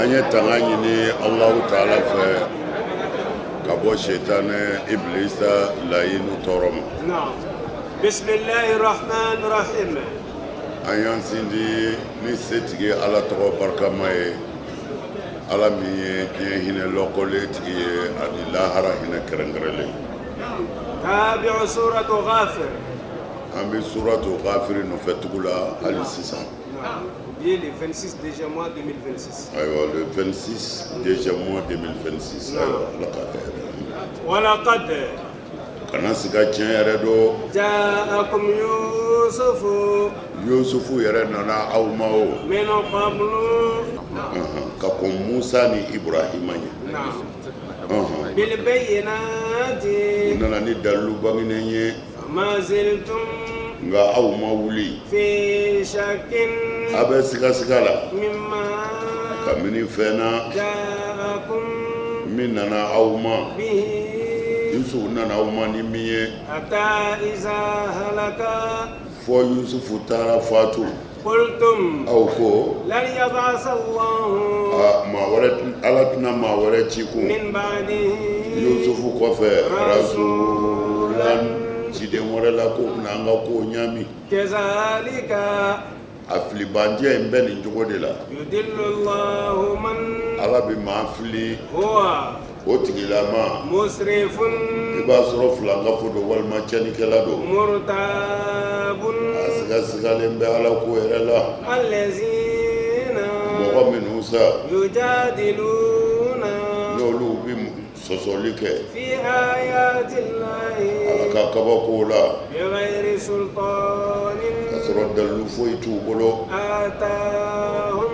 An ye tanga ɲini Alahu taala fɛ ka bɔ setanɛ ibilisa layinu tɔɔrɔ ma. An y'an sindi ni setigi Ala tɔgɔ barikama ye, Ala min ye diɲɛ hinɛ lɔkɔlen tigi ye ani lahara hinɛ kɛrɛnkɛrɛnlen. An bɛ suratu Gafiri nɔfɛ tugu la hali sisan. Bi ye le 26 deuxième mois 2026. Ayiwa, le 26 deuxième mois 2026. Ayiwa, Ala k'a kɛ hɛrɛ ye. Walaqad Kana siga, tiɲɛ yɛrɛ don. ja'akum Yusufu Yusufu yɛrɛ nana aw ma o min qablu ka kɔn Musa ni Ibrahima ɲɛ. Naam. U bil bayyinati nana ni dalilu bangenen ye. Fama ziltum Nka aw ma wuli fi shakkin a bɛ sigasiga la mimma kabini fɛn na ja'akum min nana aw ma bihi Yusufu nana aw ma ni min ye. Hatta iza halaka Fɔ Yusufu taara fatu, qultum aw ko lan yab'asa Allahu aa, maa wɛrɛ, Ala tɛna maa wɛrɛ ci kun min ba'dihi Yusufu kɔfɛ rasulan, ciden wɛrɛ la ko bɛna an ka kow ɲaami. Kazalika A filibanjɛ in bɛ nin cogo de la. Yudillu Allahu man Ala bɛ maa fili huwa o tigilama musrifun i b'a sɔrɔ filankafo don walima tiɲɛnikɛla don. Murtabun A sigasigalen bɛ Ala ko yɛrɛ la. Allazina Mɔgɔ minnu sa yujadiluna n'olu bɛ sɔsɔli kɛ fi ayati llahi Ala ka kabakow la bighayri sultanin k'a sɔrɔ dalilu foyi t'u bolo atahum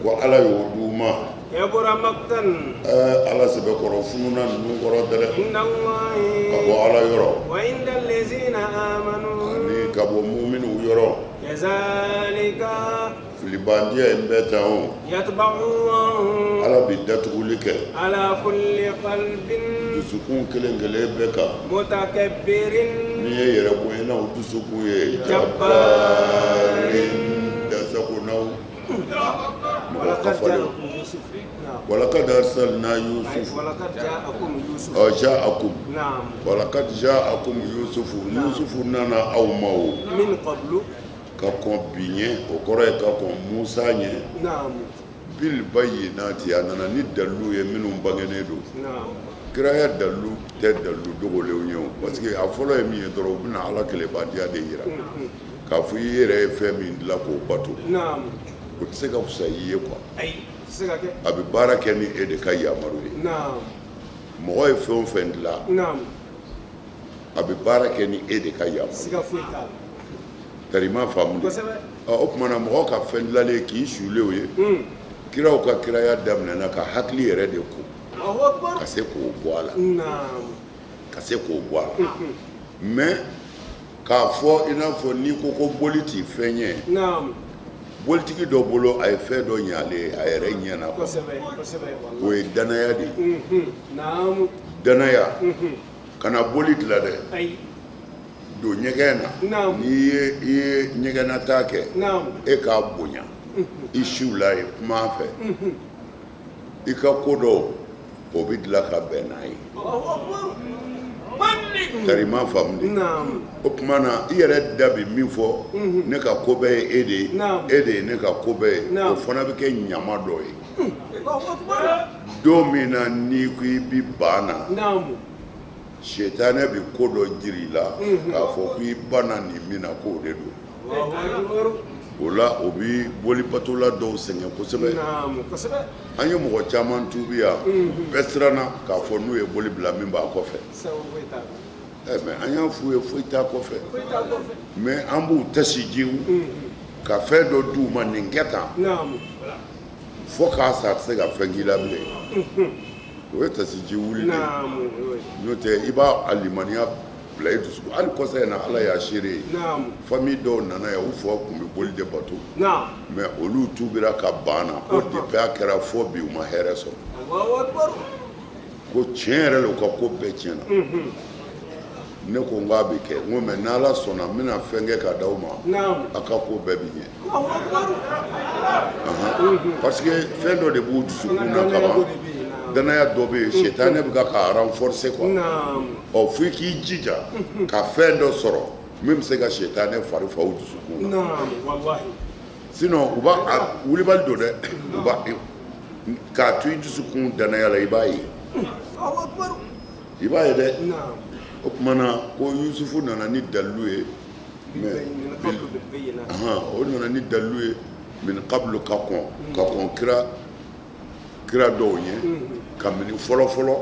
ko Ala y'o d'u ma. Kabura maqtan Ala sɛbɛkɔrɔ fununa ninnu kɔrɔ dɛrɛ inda Allahi ka bɔ Ala yɔrɔ wa inda allazina amanu ani ka bɔ muminuw yɔrɔ. Kazalika Filibandiyɛ in bɛ tan o yatba'u Allahu Ala bɛ datuguli kɛ ala kulli qalbin dusukun kelen kelen bɛɛ kan mutakabbirin min ye yɛrɛbonyannaw dusukun ye jabbarin dasagonaw mɔgɔ kafalen. Walakad arsalna Yusuf walakad ja'akum Yusuf ɔ ja'akum na'am walakad ja'akum Yusufu, Yusufu nana aw ma o min qablu ka kɔn bi ɲɛ, o kɔrɔ ye ka kɔn Musa ɲɛ. Na'am. Bil bayyinati, a nana ni dalilu ye minnu bangenen don. Na'am. Kiraya dalilu tɛ dalilu dogolenw ye o, parce que a fɔlɔ ye min ye dɔrɔn, u bɛna Ala kelenbatiya de yira k'a fɔ i yɛrɛ ye fɛn min dilan k'o bato, Na'am. o tɛ se ka fisaya i ye quoi. Ayi, tɛ se ka kɛ. A bɛ baara kɛ ni e de ka yamaru ye. Na'am. Mɔgɔ ye fɛn o fɛn dilan, Na'am. a bɛ baara kɛ ni e de ka yamaru. Siga foyi t'a la. Tari i m'a faamu de. Kosɛbɛ. Ɔ, o tuma na mɔgɔ ka fɛn dilanlen k'i sulen o ye, kiraw ka kiraya daminɛna ka hakili yɛrɛ de ko Allahu akbar. ka se k'o bɔ a la. Na'am. Ka se k'o bɔ a la, mais k'a fɔ i n'a fɔ n'i ko ko boli t'i fɛn ɲɛ, Na'am. bolitigi dɔ bolo, a ye fɛn dɔ ɲɛ ale ye a yɛrɛ ɲɛ na. Kosɛbɛ, kosɛbɛ. O ye danaya de ye. Na'am. Danaya kana boli dilan dɛ. Ayi. Don ɲɛgɛn na. Naamu. N'i ye i ye ɲɛgɛnnataa kɛ, Naamu. e k'a bonya i siw la ye, kuma a fɛ, i ka ko dɔw o bɛ dilan ka bɛn n'a ye. Allahu akbar. Tari i m'a faamu de. Naamu. O tuma na i yɛrɛ da bɛ min fɔ, ne ka ko bɛɛ ye e de ye, Naamu. e de ye ne ka ko bɛɛ ye, Naamu. o fana bɛ kɛ ɲama dɔ ye. Allahu akbar. Don min na n'i ko i bi ban na, Naamu. sitanɛ bɛ ko dɔ jira i la k'a fɔ k'i banna nin min na k'o de don. Allahu akbar. O la, o bɛ bolibatola dɔw sɛgɛn kosɛbɛ. Naamu, kosɛbɛ. An ye mɔgɔ caman tuubi yan, bɛɛ siranna k'a fɔ n'u ye boli bila, min b'a kɔfɛ. Sababu foyi t'a la. Ɛ, mais an y'a f'u ye, foyi t'a kɔfɛ. Foyi t'a kɔfɛ. Mais an b'u tasi jiw ka fɛn dɔ d'u ma, nin kɛ tan, Naamu. fo k'a sa, a tɛ se ka fɛn k'i la bilen. O ye tasiji wuli de ye. Naamu, oui. N'o tɛ, i b'a a limaniya bila i dusukun. Hali kɔsa in na, Ala y'a seere ye, Naamu. famille dɔw nana yan, u fa tun bɛ boli de bato, Naam. mais olu tuubira ka ban na ko depuis a kɛra fo bi, u ma hɛrɛ sɔrɔ. Allahu akbar. Ko tiɲɛ yɛrɛ la, u ka ko bɛɛ tiɲɛna. Ne ko n k'a bɛ kɛ, n ko mais n'Ala sɔnna, n bɛna fɛn kɛ ka d'aw ma, Naamu. a ka ko bɛɛ bɛ ɲɛ. Allahu akbar. Parce que fɛn dɔ de b'u dusukun na kaban, danaya dɔ bɛ yen, sitanɛ bɛ ka k'a renforcer quoi. Ɔ, fo i k'i jija ka fɛn dɔ sɔrɔ min bɛ se ka sitanɛ fari fa u dusukun na. Sinon u b'a wulibali don dɛ, u b'a k'a to i dusukun danaya la, i b'a ye, i b'a ye dɛ. O tuma na ko Yusufu nana ni dalilu ye, mais o nana ni dalilu ye min qablu, ka kɔn kira dɔw ɲɛ, kabini fɔlɔ fɔlɔ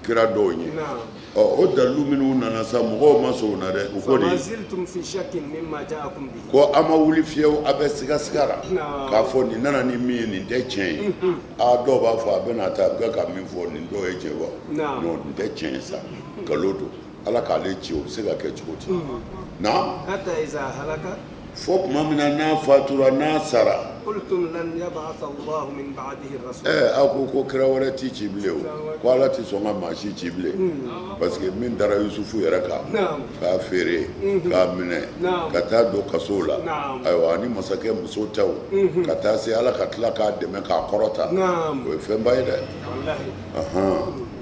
kira dɔw ɲɛ. Ɔ, o dalilu minnu nana sa, mɔgɔw ma sɔn o na dɛ. U ko de ko a ma wuli fiyewu, a bɛ sigasiga la k'a fɔ nin nana ni min ye, nin tɛ tiɲɛ ye. Aa, dɔw b'a fɔ a bɛna taa, a bɛ ka min fɔ, nin dɔw ye tiɲɛ wa? Non, nin tɛ tiɲɛ ye sa, nkalon don, Ala k'ale ci, o bɛ se ka kɛ cogo di? Na fo tuma min na n'a fatura, n'a sara, aw ko kira wɛrɛ t'i ci bilen o, ko Ala tɛ sɔn ka maa si ci bilen, parce que min dara Yusufu yɛrɛ kan k'a feere, k'a minɛ ka taa don kaso la, ayiwa, ani masakɛ muso taw, ka taa se Ala ka tila k'a dɛmɛ k'a kɔrɔta, o ye fɛnba ye dɛ.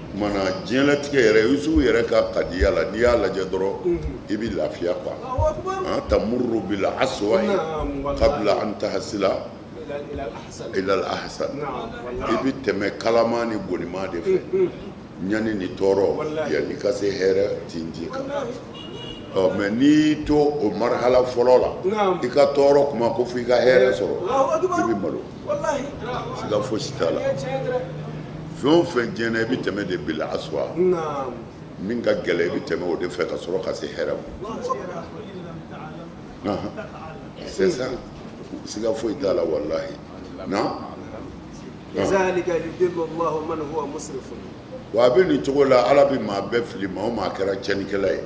Kumana diɲɛlatigɛ yɛrɛ, Yusufu yɛrɛ ka kadiya la, n'i y'a lajɛ dɔrɔn i bɛ lafiya quoi. Tamurru bil aswa'i qabla an tahsila ila al ahsan. I bɛ tɛmɛ kalama ni gonima de fɛ, ɲani ni tɔɔrɔ, yanni ka se hɛrɛ tintin kan. Ɔ, mais n'i y'i to o marhala fɔlɔ la, i ka tɔɔrɔ kuma ko fo i ka hɛrɛ sɔrɔ, i bɛ malo, siga fosi t'a la. Fɛn o fɛn diɲɛ na, i bɛ tɛmɛ de bil aswa, min ka gɛlɛn, i bɛ tɛmɛ o de fɛ ka sɔrɔ ka se hɛrɛ ma. C'est ça, siga foyi t'a la, walahi. Na wa a bɛ nin cogo la, Ala bɛ maa bɛɛ fili, maa o maa kɛra tiɲɛnikɛla ye.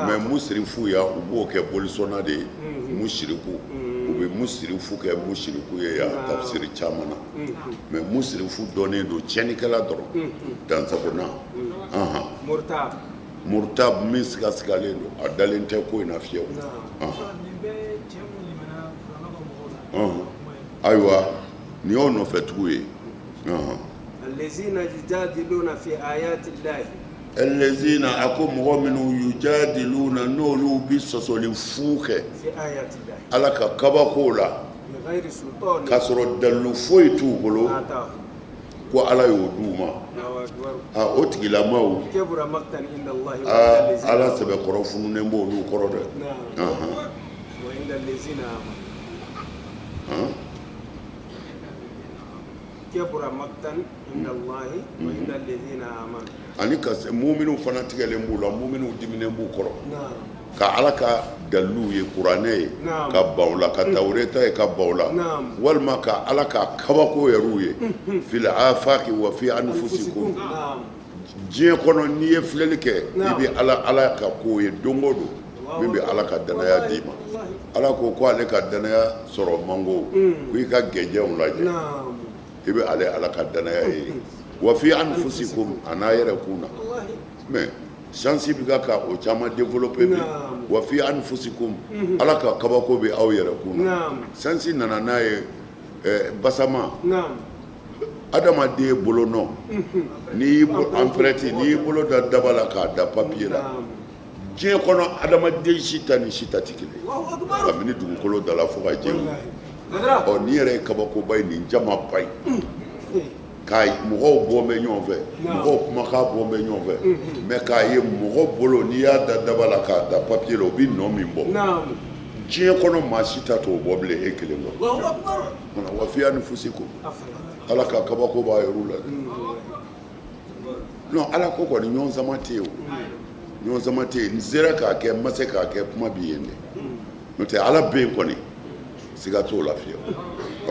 Mais musirifu ya, u b'o kɛ bolisɔnna de ye, musiriku, u bɛ musirifu kɛ musiriku ye yan tafsiri caman na. Mais musirifu dɔnnen don tiɲɛnikɛla dɔrɔn, dansagona. Murtab, min sigasigalen don, a dalen tɛ ko in na fiyewu. Ayiwa, nin y'o nɔfɛtugu ye. Allazina, a ko mɔgɔ minnu, yujadiluna, n'olu bɛ sɔsɔli fu kɛ Ala ka kabakow la, k'a sɔrɔ dalilu foyi t'u bolo ko Ala y'o d'u ma, a o tigilamaw, Ala sɛbɛkɔrɔ fununen b'olu kɔrɔ dɛ. Ani ka muminu fana tigɛlen b'u la, muminu diminen b'u kɔrɔ ka Ala ka daliluw ye, kuranɛ ye, ka ban u la, ka tawureta ye, ka ban u la, walima ka Ala ka kabako yɛrɛw ye, fil afaki wa fi anfusikum. Diɲɛ kɔnɔ, n'i ye filɛli kɛ, i bɛ Ala ka ko ye don o don min bɛ Ala ka danaya d'i ma. Ala ko ko ale ka danaya sɔrɔ man go, ko i ka gɛnjɛw lajɛ, i bɛ ale Ala ka danaya ye, wa fi anfusikum, a n'a yɛrɛ kun na. Mais science bɛ ka o caman développer bi. Wa fi anfusikum, Ala ka kabako bɛ aw yɛrɛ kun na. Science nana n'a ye basama adamaden bolo nɔ, n'i y'i empreinte, n'i y'i bolo da daba la k'a da papier la, diɲɛ kɔnɔ adamaden si ta ni si ta tɛ kelen, kabini dugukolo da la fo ka diɲɛ wuli. Ɔ, nin yɛrɛ ye kabakoba ye, nin jamaba ye k'a mɔgɔw bɔ bɛ ɲɔgɔn fɛ, mɔgɔw kumakan bɔ bɛ ɲɔgɔn fɛ, mais k'a ye mɔgɔ bolo, n'i y'a da daba la k'a da papier la, o bɛ nɔ min bɔ, diɲɛ kɔnɔ maa si ta t'o bɔ bilen e kelen kɔ. Wa fi anfusikum, Ala ka kabako b'a yɛrɛ la dɛ. Non, Ala ko kɔni, ɲɔgɔn sama tɛ yen, o ɲɔgɔn sama tɛ yen. N sera k'a kɛ, n ma se k'a kɛ, kuma bɛ yen dɛ. N'o tɛ, Ala bɛ yen kɔni, siga t'o la fiyewu.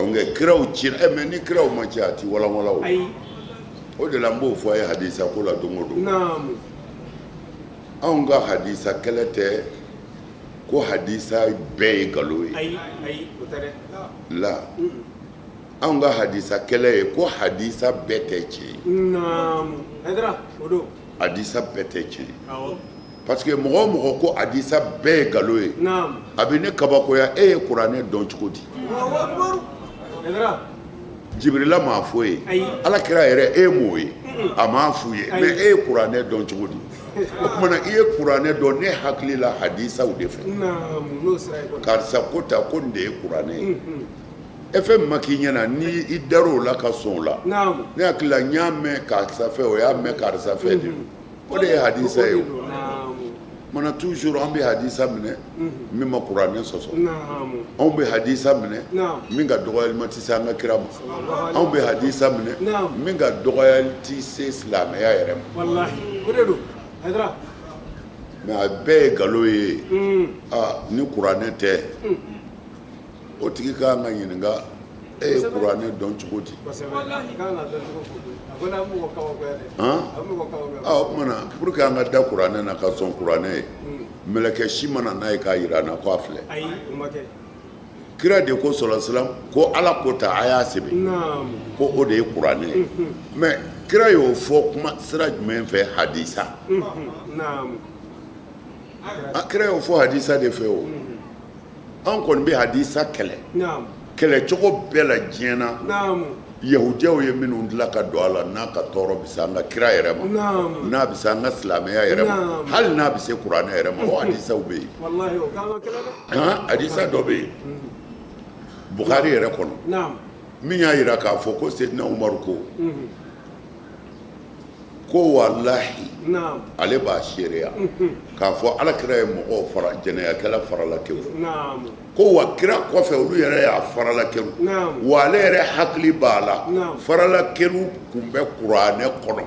Nka kiraw cira ɛ, mais ni kiraw ma ci, a ti walanwalan o. O de la n b'o fɔ a ye hadisa ko la don o don. Anw ka hadisa kɛlɛ tɛ ko hadisa bɛɛ ye nkalon ye la. Anw ka hadisa kɛlɛ ye ko hadisa bɛɛ tɛ tiɲɛ ye, hadisa bɛɛ tɛ tiɲɛ ye. Parce que mɔgɔ o mɔgɔ ko hadisa bɛɛ ye nkalon ye, a bɛ ne kabakoya. E ye kuranɛ dɔn cogo di? Jibirila m'a fɔ ye, ala kira yɛrɛ e m'o ye, a m'a f'u ye. Mais e ye kuranɛ dɔn cogo di? O tuma na i ye kuranɛ dɔn ne hakili la hadisaw de fɛ. Karisa ko ta ko nin de ye kuranɛ ye. E fɛn min ma k'i ɲɛna ni i dar'o la ka sɔn o la, ne hakili la n y'a mɛn karisa fɛ, o y'a mɛn karisa fɛ de, o de ye hadisa ye. O mana toujours an bɛ hadisa minɛ min ma kuranɛ sɔsɔ, anw bɛ hadisa minɛ min ka dɔgɔyali ma tɛ se an ka kira ma, anw bɛ hadisa minɛ min ka dɔgɔyali tɛ se silamɛya yɛrɛ ma. Mais a bɛɛ ye nkalon ye. Aa, ni kuranɛ tɛ, o tigi ka kan ka ɲininka, e ye kuranɛ dɔn cogo di? O tuma na pour que an ka da kuranɛ na ka sɔn kuranɛ ye, mɛlɛkɛ si ma na n'a ye k'a jira an na k'a filɛ. Kira de ko sɔlɔ salam ko ala ko ta a y'a sɛbɛn ko o de ye kuranɛ ye. Mais kira y'o fɔ kuma sira jumɛn fɛ? Hadisa. A kira y'o fɔ hadisa de fɛ. O an kɔni bɛ hadisa kɛlɛ kɛlɛcogo bɛɛ la diɲɛ na. Yahudiyaw ye minnu dilan ka don a la, n'a ka tɔɔrɔ bɛ se an ka kira yɛrɛ ma, n'a bɛ se an ka silamɛya yɛrɛ ma, hali n'a bɛ se kuranɛ yɛrɛ ma, o hadisaw bɛ yen. Hadisa dɔ bɛ yen Bukhari yɛrɛ kɔnɔ min y'a jira k'a fɔ ko Seydina Umaru ko ko walahi ale b'a seereya k'a fɔ ala kira ye mɔgɔw fara jɛnɛyakɛla farala kɛwu, ko wa kira kɔfɛ olu yɛrɛ y'a farala kɛwu, wa ale yɛrɛ hakili b'a la farala kɛwu tun bɛ kuranɛ kɔnɔ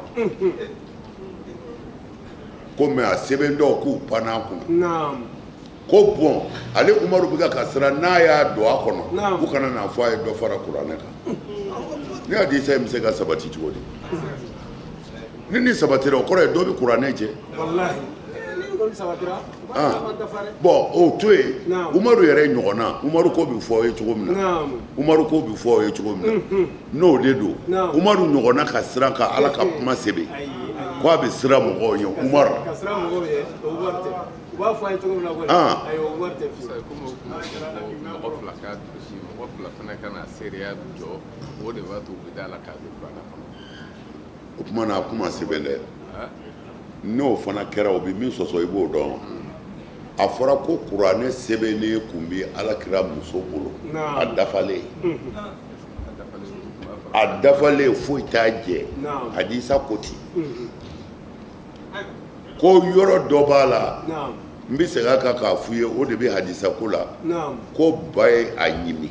ko mais a sɛbɛn dɔw k'u panna a kunna. Ko bon, ale Umaru bɛ ka siran n'a y'a don a kɔnɔ, u kana n'a fɔ a ye dɔ fara kuranɛ kan. Ne hadisa in bɛ se ka sabati cogo di? Ni nin sabatira, o kɔrɔ ye dɔ bɛ kuranɛ jɛ. Bon, o to yen, Umaru yɛrɛ ɲɔgɔnna, Umaru ko bɛ fɔ aw ye cogo min na, Umaru ko bɛ fɔ aw ye cogo min na, n'o de don, Umaru ɲɔgɔnna ka siran ka Ala ka kuma sɛbɛn ko a bɛ siran mɔgɔw ɲɛ, Umaru. U b'a fɔ a ye cogo min na kɔni, Ah. ayi, o wari tɛ fiyewu. Komi o kuma mɔgɔ fila ka durusi, mɔgɔ fila fana ka na seereya jɔ, o de b'a to u bɛ da la k'a bɛ kuranɛ kɔnɔ. O tuma na a kuma sɛbɛn dɛ, n'o fana kɛra, o bɛ min sɔsɔ, i b'o dɔn. A fɔra ko kuranɛ sɛbɛnnen kun bɛ ala kira muso bolo a dafalen, a dafalen, foyi t'a jɛ. Hadisa ko ten ko yɔrɔ dɔ b'a la, n bɛ segin a kan k'a f'u ye, o de bɛ hadisa ko la ko ba ye a ɲimi.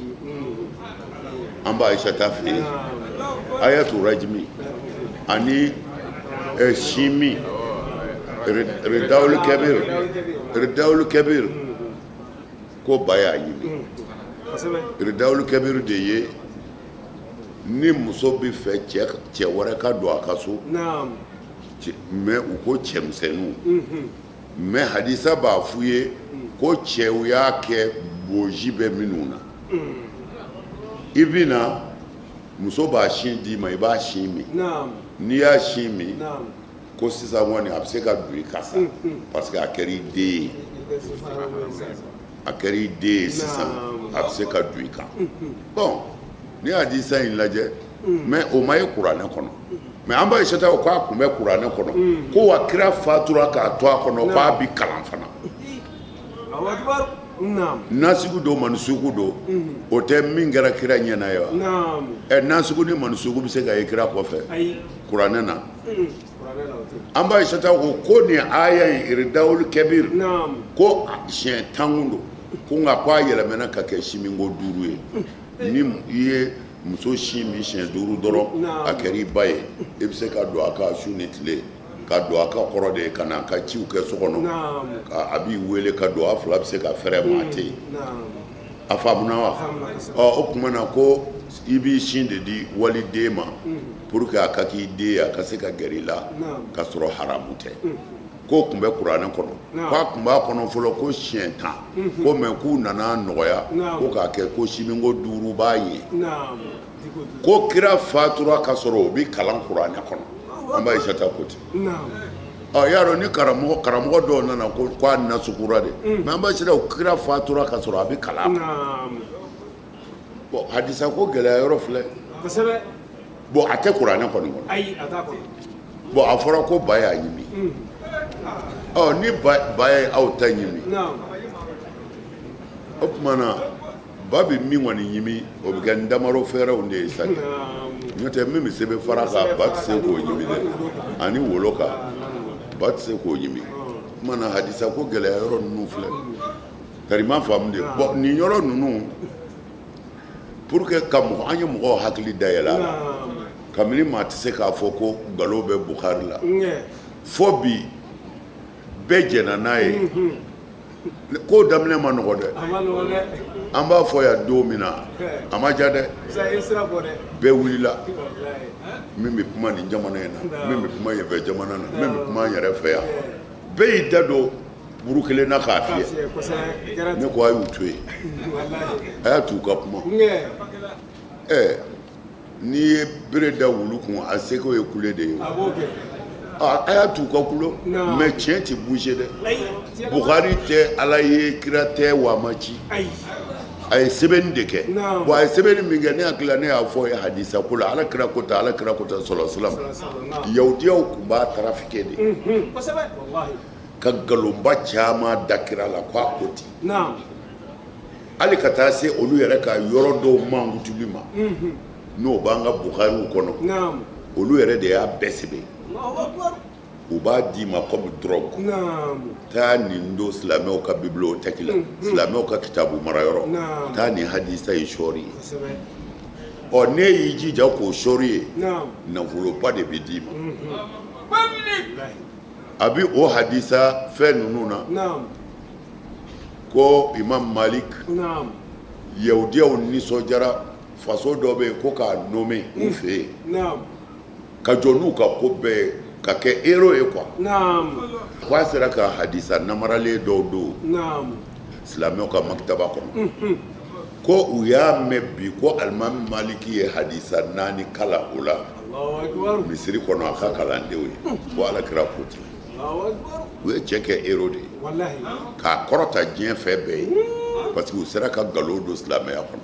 An ba Ayisata fɛ yen, ayatu rajimi ani sinmin ridawuli kɛbir, ridawuli kɛbir, ko ba y'a ɲimi. Ridawuli kɛbir de ye ni muso bɛ fɛ cɛ wɛrɛ ka don a ka so, mais u ko cɛmisɛnninw, mais hadisa b'a f'u ye ko cɛw y'a kɛ boji bɛ minnu na, i bɛ na, muso b'a sin d'i ma, i b'a sin min. N'i y'a sin min, ko sisan kɔni a bɛ se ka don i kan sa, parce que a kɛra i den ye, a kɛra i den ye sisan, a bɛ se ka don i kan. Bon, n'i hadisa in lajɛ, mais o ma ye kuranɛ kɔnɔ. Mais an ba Ayisata ko k'a tun bɛ kuranɛ kɔnɔ, ko wa kira fatura k'a to a kɔnɔ, k'a bi kalan fana. Nasiku don, mansuku don, o tɛ min kɛra kira ɲɛna ye wa? Ɛ, nasiku ni mansuku bɛ se ka ye kira kɔfɛ kuranɛ na? An ba Ayisata ko ko nin aya in, ridawul kɛbir, ko siɲɛ 10 kun don, ko nka ko a yɛlɛmana ka kɛ sinminko 5 ye. Ni i ye muso sin min siɲɛ 5 dɔrɔn, a kɛra i ba ye, i bɛ se ka don a kan su ni tile. Ka don a kan kɔrɔ de ye ka na a ka ciw kɛ so kɔnɔ, a b'i wele ka don, a fila bɛ se ka fɛrɛ, maa tɛ yen. A faamuna wa? Ɔ, o tuma na ko i b'i sin de di waliden ma pour que a ka k'i den ye, a ka se ka gɛrɛ i la ka sɔrɔ haramu tɛ. K'o tun bɛ kuranɛ kɔnɔ, k'a tun b'a kɔnɔ fɔlɔ ko siɲɛ 10, ko mais k'u nana nɔgɔya ko k'a kɛ ko sinminko 5 b'a ye. Ko kira fatura ka sɔrɔ o bɛ kalan kuranɛ kɔnɔ. An ba Ayisata ko ten. Ɔ, y'a dɔn ni karamɔgɔ dɔw nana ko k'a nasukura de, mais an ba Ayisata, kira fatura ka sɔrɔ a bɛ kalan. Bon, hadisa ko gɛlɛya yɔrɔ filɛ. Kosɛbɛ. Bon, a tɛ kuranɛ kɔni kɔnɔ. Ayi, a t'a kɔnɔ. Bon, a fɔra ko ba y'a ɲimi. Ɔ, ni ba ye aw ta ɲimi, o tuma na ba bɛ min kɔni ɲimi, o bɛ kɛ ntamaro fɛɛrɛw de ye sa. N'o tɛ, min bɛ sɛbɛn fara kan, ba tɛ se k'o ɲimi dɛ, ani wolo kan, ba tɛ se k'o ɲimi. O tuma na hadisa ko gɛlɛya yɔrɔ ninnu filɛ, kari ma faamu de. Bon, nin yɔrɔ ninnu, pour que ka mɔgɔ, an ye mɔgɔw hakili dayɛlɛ a la, kabini maa tɛ se k'a fɔ ko nkalon bɛ Bukari la, fo bi bɛɛ jɛnna n'a ye. Ko daminɛ ma nɔgɔ dɛ. An b'a fɔ yan don min na, a ma diya dɛ. Bɛɛ wulila, min bɛ kuma nin jamana in na, min bɛ kuma yenfɛ jamana na, min bɛ kuma an yɛrɛ fɛ yan, bɛɛ y'i da don buru kelen na k'a fiyɛ. Ne ko a y'u to yen, a y'a t'u ka kuma. Ɛɛ, n'i ye bere da wulu kun, a seko ye kule de ye. A y'a t'u ka kule, mais tiɲɛ tɛ bouger dɛ. Bukhari tɛ Ala ye, kira tɛ, wa a ma ci. A ye sɛbɛnni de kɛ. Bon, a ye sɛbɛnni min kɛ, ne hakili la ne y'a fɔ ye hadisa ko la, Ala kira ko tan, Ala kira ko tan, sɔlɔ salam. Yahudiyaw tun b'a trafiquer de ka nkalonba caman da kira la ko a ko ten, hali ka taa se olu yɛrɛ ka yɔrɔ dɔw mankutuli ma, n'o b'an ka Bukhariw kɔnɔ. Olu yɛrɛ de y'a bɛɛ sɛbɛn. U b'a d'i ma comme drogue: taa nin don silamɛw ka bibliothèque la, silamɛw ka kitabu marayɔrɔ, taa nin hadisa in sɔɔri ye. Ɔ, n'e y'i jija k'o sɔɔri ye, nafoloba de bɛ d'i ma. A bɛ o hadisa fɛn ninnu na ko Imam Malik, yahudiyaw nisɔndiyara, faso dɔ bɛ yen ko k'a nommer u fɛ yen, ka jɔ n'u ka ko bɛɛ ye, ka kɛ héros ye quoi, k'a sera ka hadisa namaralen dɔw don silamɛw ka makitaba kɔnɔ, ko u y'a mɛn bi ko alimami Maliki ye hadisa 4 kalan o la misiri kɔnɔ a ka kalandenw ye, ko Ala kira ko ten. U ye cɛ kɛ héros de ye k'a kɔrɔta diɲɛ fɛn bɛɛ ye, parce que u sera ka nkalon don silamɛya kɔnɔ.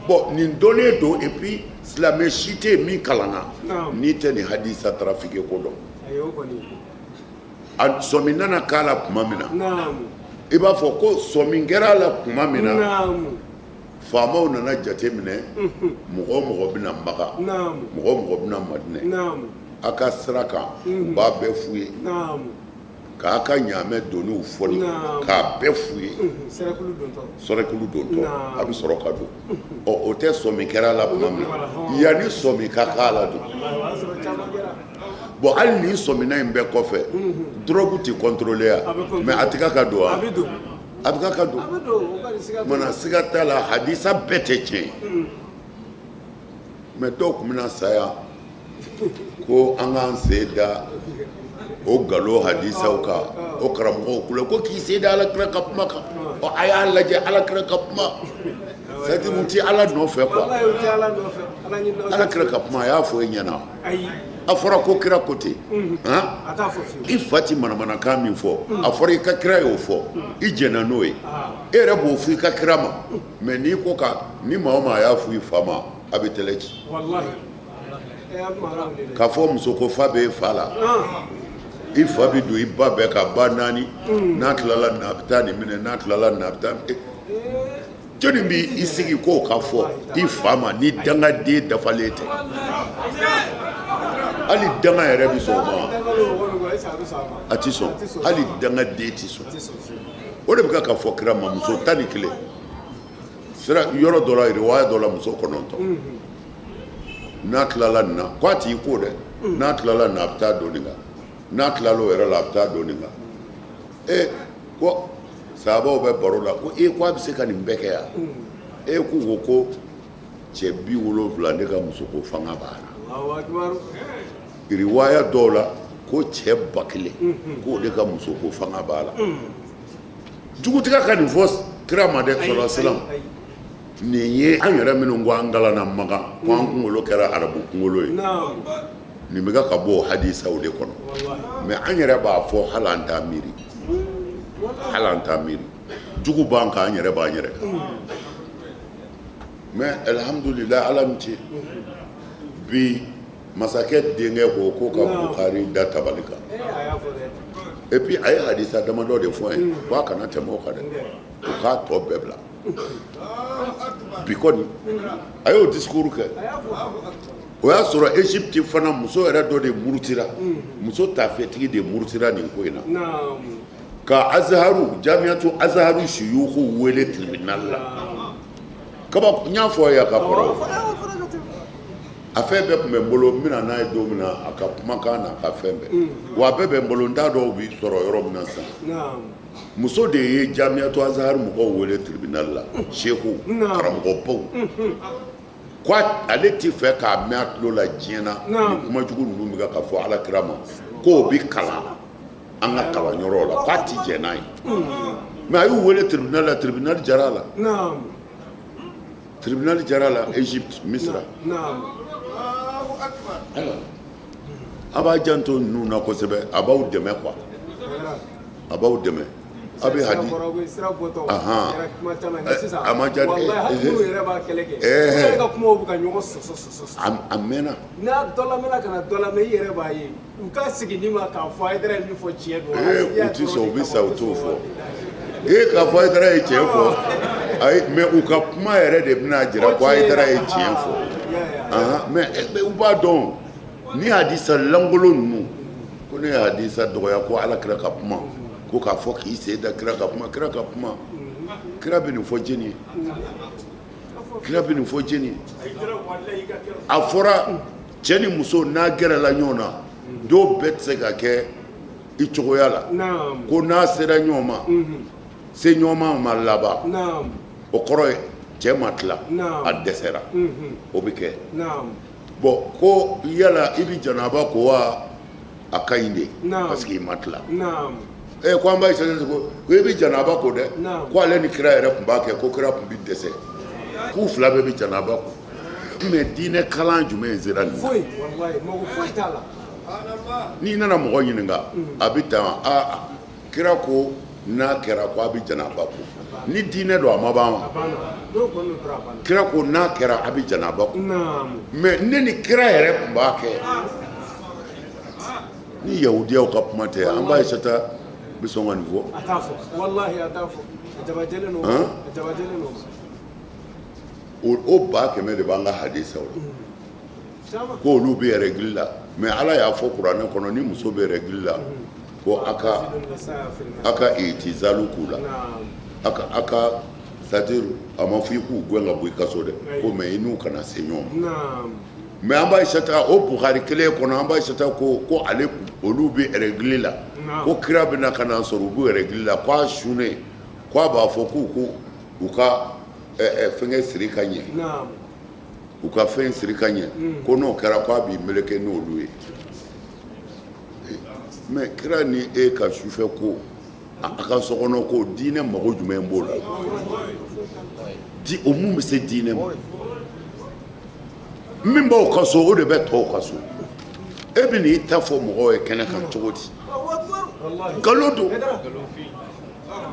Bon, nin dɔnnen don. Et puis silamɛ si tɛ yen min kalanna n'i tɛ nin hadisa trafiqué ko dɔn. A sɔmi nana k'a la tuma min na, i b'a fɔ ko sɔmi kɛra a la tuma min na, faamaw nana jate minɛ, mɔgɔ o mɔgɔ bɛna Maka, mɔgɔ o mɔgɔ bɛna Madinɛ, a ka sira kan, u b'a bɛɛ f'u ye k'a ka ɲaamɛ doniw fɔli, k'a bɛɛ f'u ye, sɔrɛkulu dontɔ a bɛ sɔrɔ ka don. Ɔ, o tɛ sɔmi kɛra a la tuma min na, yanni sɔmi ka k'a la don. Bon, hali nin sɔmina in bɛɛ kɔfɛ, drogue tɛ contrôler ya, mais a tɛ ka don wa? A bɛ ka don. Mana siga t'a la, hadisa bɛɛ tɛ tiɲɛ ye, mais dɔw tun bɛna saya ko an k'an sen da o nkalon hadisaw kan. O karamɔgɔw kule ko k'i sen da Ala kira ka kuma kan. Ɔ, a y'a lajɛ, Ala kira ka kuma, c'est à dire u ti Ala nɔfɛ quoi. Ala kira ka kuma, a y'a fɔ e ɲɛna, a fɔra ko kira ko ten. Han, i fa ti manamanakan min fɔ, a fɔra i ka kira y'o fɔ, i jɛnna n'o ye, e yɛrɛ b'o fɔ i ka kira ma. Mais n'i ko ka ni maa o maa y'a fɔ i fa ma, a bɛ tɛlɛ ci. K'a fɔ muso ko fa bɛ e fa la, i fa bɛ don i ba bɛɛ ka ba naani, n'a tilala nin na, a bɛ taa nin minɛ, n'a tilala nin na, a bɛ taa. Jɔnni b'i sigi k'o ka fɔ i fa ma ni dangaden dafalen tɛ? Hali danga yɛrɛ bɛ sɔn o ma? A ti sɔn, hali dangaden ti sɔn. O de bɛ ka fɔ kira ma, muso 11 sira yɔrɔ dɔ la, riwaya dɔ la, muso 9. N'a tilala nin na, ko a t'i ko dɛ, n'a tilala nin na, a bɛ taa don nin kan, n'a tilala o yɛrɛ la, a bɛ taa don nin kan. E ko sahabaw bɛ baro la ko e ko a bɛ se ka nin bɛɛ kɛ yan? E k'u ko ko cɛ 70 ne ka muso ko fanga b'a la. Riwaya dɔw la ko cɛ 1000 k'o de ka muso ko fanga b'a la. Jugutigɛ ka nin fɔ kira ma dɛ, sɔlɔ salam. Nin ye an yɛrɛ minnu ko an kalanna Makan, ko an kunkolo kɛra arabu kunkolo ye, nin bɛ ka bɔ o hadisaw de kɔnɔ. Mais an yɛrɛ b'a fɔ, hali an t'a miiri, hali an t'a miiri. Jugu b'an kan, an yɛrɛ b'an yɛrɛ kan. Mais alhamdulillah, Ala ni ce, bi masakɛ denkɛ ko ko ka Bukhari da tabali kan. Et puis a ye hadisa damadɔ de fɔ ye ko a kana tɛmɛ o kan dɛ, o k'a tɔ bɛɛ bila. Bi kɔni a y'o discours kɛ. O y'a sɔrɔ Égypte fana, muso yɛrɛ dɔ de murutira, muso tafetigi de murutira nin ko in na, ka Azaharu, Jamiatu Azaharu suyuku wele tribunal la. Kaba n y'a fɔ a ye ka kɔrɔ, a fɛn bɛɛ tun bɛ n bolo. N bɛna n'a ye don min na, a ka kumakan n'a ka fɛn bɛɛ, wa a bɛɛ bɛ n bolo. N t'a dɔn u bɛ sɔrɔ yɔrɔ min na sisan. Muso de ye Jamiatu Azahari mɔgɔw wele tribunal la, seku karamɔgɔbaw, ko ale ti fɛ k'a mɛn a tulo la diɲɛ na ni kuma jugu ninnu bɛ ka fɔ Ala kira ma, k'o bɛ kalan an ka kalanyɔrɔ la, k'a ti jɛn n'a ye. Mais a y'u wele tribunal la, tribunal jara a la, tribunal jara la, Égypte, Misira. Ayiwa, a b'a janto ninnu na kosɛbɛ, a b'aw dɛmɛ quoi, a b'aw dɛmɛ. A bɛ hadi sira bɔtɔ Ahan. kɛra kuma caman ye sisan. A ma diya dɛ. Walahi, hali minnu yɛrɛ b'a kɛlɛ kɛ, u yɛrɛ ka kumaw bɛ ka ɲɔgɔn sɔsɔ sɔsɔ sɔsɔ. A mɛnna. N'a dɔ lamɛnna ka na dɔ lamɛn, i yɛrɛ b'a ye u ka sigi ni ma k'a fɔ Hayidara ye min fɔ tiɲɛ don. Ee, u ti sɔn, u bɛ sa, u t'o fɔ. Ee, k'a fɔ Hayidara ye tiɲɛ fɔ, ayi. Mais u ka kuma yɛrɛ de bɛna jira ko Hayidara ye tiɲɛ fɔ. Ahan, mais u b'a dɔn ni hadisa lankolon ninnu ko ne ye hadisa dɔgɔya, ko Ala kira ka kuma, ko k'a fɔ k'i sen da kira ka kuma, kira ka kuma, kira bɛ nin fɔ jɛni ye? Kira bɛ nin fɔ jɛni ye? A fɔra cɛ ni muso n'a gɛrɛla ɲɔgɔn na, dɔw bɛɛ tɛ se ka kɛ i cogoya la, ko n'a sera ɲɔgɔn ma, se ɲɔgɔn ma ma laban, o kɔrɔ ye cɛ ma tila, a dɛsɛra, o bɛ kɛ. Bon, ko yala i bɛ janaba ko wa? A ka ɲi de, parce que i ma tila. Ee, ko an b'a ye ko i bɛ janaba ko dɛ, ko ale ni kira yɛrɛ tun b'a kɛ, ko kira tun bɛ dɛsɛ, k'u fila bɛɛ bɛ janaba ko. Mais diinɛ kalan jumɛn sera nin na? Foyi, walahi, mago foyi t'a la. N'i nana mɔgɔ ɲininka, a bɛ tan a kira ko n'a kɛra ko a bɛ janaba ko, ni diinɛ don, a ma ban wa? A banna, n'o kɔni don dɔrɔn, a banna. Kira ko n'a kɛra a bɛ janaba ko, mais ne ni kira yɛrɛ tun b'a kɛ. Ni yahudiyaw ka kuma tɛ, an ba Ayisata bɛ sɔn ka nin fɔ? A t'a fɔ, walahi, a t'a fɔ, a jabajɛlen don. Han? A jabajɛlen don. O 100 000 de b'an ka hadisaw la. Caman. Ko olu bɛ règle la, mais Ala y'a fɔ kuranɛ kɔnɔ, ni muso bɛ règle la, ko a ka itizalu k'u la, a ka c'est à dire a ma fɔ i k'u gɛn ka bɔ i ka so dɛ, ko mais i n'u kana se ɲɔgɔn ma. Mais an ba Ayisata, o Bukhari kelen kɔnɔ, an ba Ayisata ko ale olu bɛ règle la, ko kira bɛna ka na sɔrɔ u bɛ règle la, ko a sunnen, ko a b'a fɔ k'u ko u ka fɛngɛ siri ka ɲɛ, u ka fɛn siri ka ɲɛ, ko n'o kɛra ko a b'i meleke n'olu ye. Mais kira ni e ka sufɛ ko, a ka sokɔnɔ ko, diinɛ mago jumɛn b'o la? Di o mun bɛ se diinɛ ma? Min b'aw ka so, o de bɛ tɔw ka so. E bɛ n'i ta fɔ mɔgɔw ye kɛnɛ kan cogo di? Walahi. Nkalon don. Hayidara.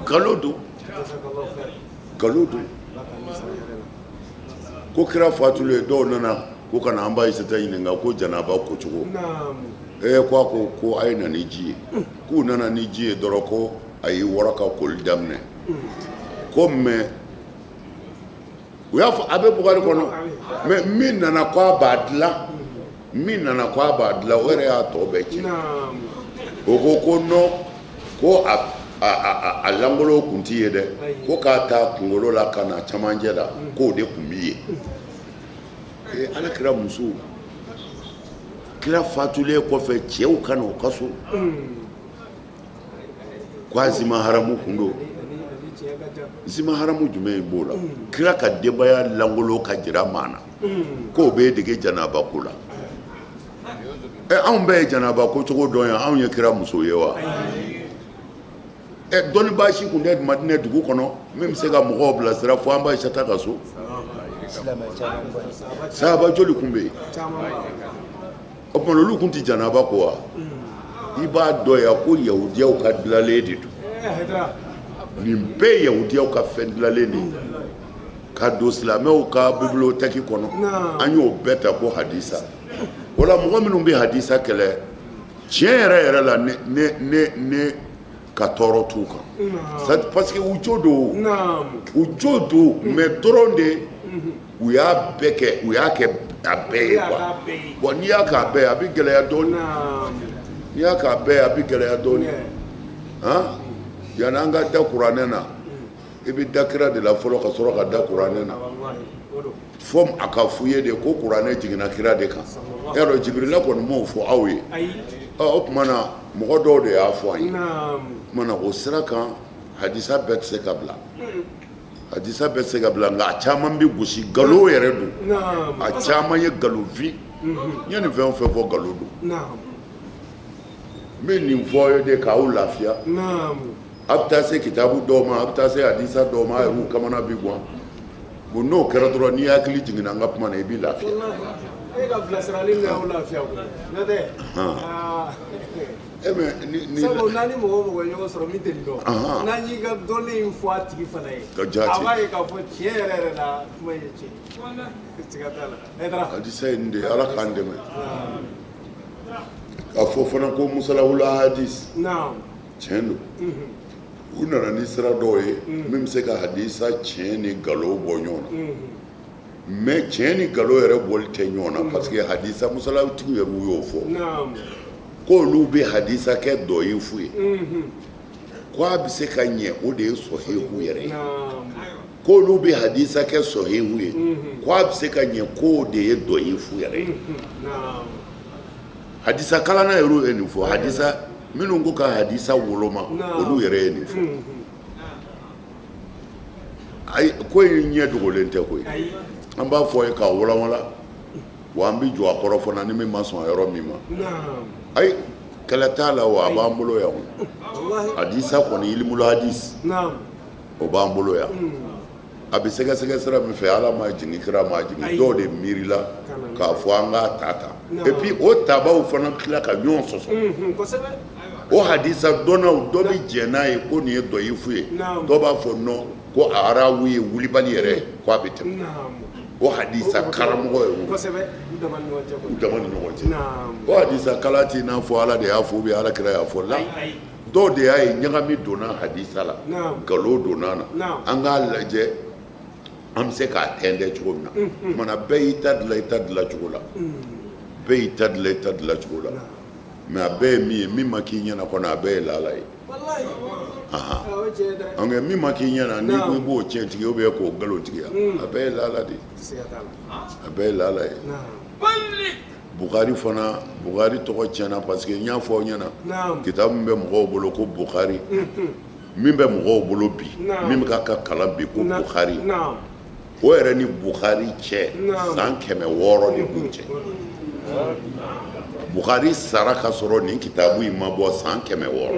Nkalon don. Jazakallahu khair. Nkalon don. Ala k'an ni sara hɛrɛ la. Ko kira fatulen, dɔw nana ko ka na an ba Ayisata ɲininka ko janaba ko cogo. Ee, ko a ko a ye na ni ji ye. K'u nana ni ji ye dɔrɔn, ko a y'i wɔrɔ ka koli daminɛ, ko mais u y'a fɔ a bɛ Bukari kɔnɔ, mais min nana ko a b'a dilan, min nana ko a b'a dilan, o yɛrɛ y'a tɔ bɛɛ tiɲɛ. O ko non, ko a lankolon kun ti ye dɛ, ko k'a ta kunkolo la ka na camancɛ la, k'o de kun bi ye. Ee, Ala kira muso, kira fatulen kɔfɛ, cɛw ka na o ka so, ko a zima haramu kun don. Ani ani tiɲɛ ka jan. Zima haramu jumɛn b'o la? Kira ka denbaya lankolon ka jira maa na k'o b'e dege janaba ko la. Ɛ, anw bɛɛ ye janaba ko cogo dɔn yan, anw ye kira muso ye wa? Ɛ, dɔnnibaa si kun tɛ Madinɛ dugu kɔnɔ min bɛ se ka mɔgɔw bilasira fo an ba Ayisata ka so. Sahaba joli kun bɛ yen? Caman b'a la. O tuma olu kun tɛ janaba ko wa? I b'a dɔn yan ko yahudiyaw ka dilanlen de don. Ee, Hayidara. Nin bɛɛ ye yahudiyaw ka fɛn dilanlen de ye. Ka don silamɛw ka bibliothèque kɔnɔ, an y'o bɛɛ ta ko hadisa. O la, mɔgɔ minnu bɛ hadisa kɛlɛ, tiɲɛ yɛrɛ yɛrɛ la, ne ka tɔɔrɔ t'u kan, parce que u jo don, u jo don. Mais dɔrɔn de u y'a bɛɛ kɛ, u y'a kɛ a bɛɛ ye quoi. Bon, n'i y'a k'a bɛɛ ye, a bɛ gɛlɛya dɔɔnin. N'i y'a k'a bɛɛ ye, a bɛ gɛlɛya dɔɔnin. Han, yanni an ka da kuranɛ na, i bɛ da kira de la fɔlɔ ka sɔrɔ ka da kuranɛ na. Fo a ka f'u ye de ko kuranɛ jiginna kira de kan. E y'a dɔn, Jibirila kɔni m'o fɔ aw ye. Ɔ, o tuma na, mɔgɔ dɔw de y'a fɔ an ye. O tuma na, o sira kan, hadisa bɛɛ tɛ se ka bila, hadisa bɛɛ tɛ se ka bila, nka a caman bɛ gosi. Nkalon yɛrɛ don, a caman ye nkalonfin. N ye nin fɛn o fɛn fɔ, nkalon don. N bɛ nin fɔ aw ye de k'aw lafiya. A bɛ taa se kitabu dɔw ma, a bɛ taa se hadisa dɔw ma, a yɛrɛw kamana bi gan. Bon, n'o kɛra dɔrɔn, n'i hakili jiginna an ka kuma na, i b'i lafiya. E ka bilasirali bɛ aw lafiya koyi, n'o tɛ E mais ni sabu n'an ni mɔgɔ o mɔgɔ ye ɲɔgɔn sɔrɔ min tɛ nin dɔn, n'an y'i ka dɔnni in fɔ a tigi fana ye, Ka jaati. a b'a ye k'a fɔ tiɲɛ yɛrɛ yɛrɛ la, kuma ye tiɲɛ ye, siga t'a la. Hayidara. Hadisa ye nin de ye, Ala k'an dɛmɛ. K'a fɔ fana ko musalahul hadis, tiɲɛ don, u nana ni sira dɔw ye min bɛ se ka hadisa tiɲɛ ni nkalon bɔ ɲɔgɔn na. Mais tiɲɛ ni nkalon yɛrɛ bɔli tɛ ɲɔgɔn na, parce que hadisa musalahutigiw yɛrɛ y'o fɔ k'olu bɛ hadisa kɛ dɔyifu ye, ko a bɛ se ka ɲɛ, o de ye sɔhihu yɛrɛ ye. K'olu bɛ hadisa kɛ sɔhihu ye, ko a bɛ se ka ɲɛ, k'o de ye dɔyifu yɛrɛ ye. Hadisa kalanna yɛrɛ ye nin fɔ. Hadisa minnu ko ka hadisa woloma, olu yɛrɛ ye nin fɔ. Ayi, ko in ɲɛ dogolen tɛ koyi. An b'a fɔ ye k'a walanwalan wa, an bɛ jɔ a kɔrɔ fana ni min ma sɔn a yɔrɔ min ma. Ayi, kɛlɛ t'a la wa, a b'an bolo yan. O hadisa kɔni, ilimul hadis, o b'an bolo yan. A bɛ sɛgɛsɛgɛ sira min fɛ, Ala ma jigin, kira ma jigin, dɔw de miirila k'a fɔ an k'a ta ta. Et puis o tabaw fana tila ka ɲɔgɔn sɔsɔ. O hadisa dɔnnaw, dɔ bɛ jɛn n'a ye ko nin ye dɔyifu ye, dɔw b'a fɔ non, ko a arawi ye wulibali yɛrɛ, ko a bɛ tɛmɛ. O hadisa karamɔgɔ ye, u dama ni ɲɔgɔn cɛ, o hadisa kalan t'i n'a fɔ Ala de y'a fɔ ou bien Ala kira y'a fɔ la. Dɔw de y'a ye ɲagami donna hadisa la, nkalon donna na, an k'a lajɛ an bɛ se k'a tɛntɛn cogo min na. Kumana bɛɛ y'i ta dilan i ta dilan cogo la, bɛɛ y'i ta dilan i ta dilan cogo la. Mais a bɛɛ ye min ye, min ma k'i ɲɛna kɔnɔ, a bɛɛ ye laala ye. Nka min ma k'i ɲɛna, n'i ko i b'o tiɲɛ tigi ou bien k'o nkalon tigiya, a bɛɛ ye laala de ye, a bɛɛ ye laala ye. Bukari fana, Bukari tɔgɔ tiɲɛna parce que n y'a fɔ aw ɲɛna, kitabu min bɛ mɔgɔw bolo ko Bukari, min bɛ mɔgɔw bolo bi, min bɛ ka kalan bi ko Bukari, o yɛrɛ ni Bukari cɛ, san 600 de b'u cɛ. Bukari sara ka sɔrɔ nin kitabu in ma bɔ san 600.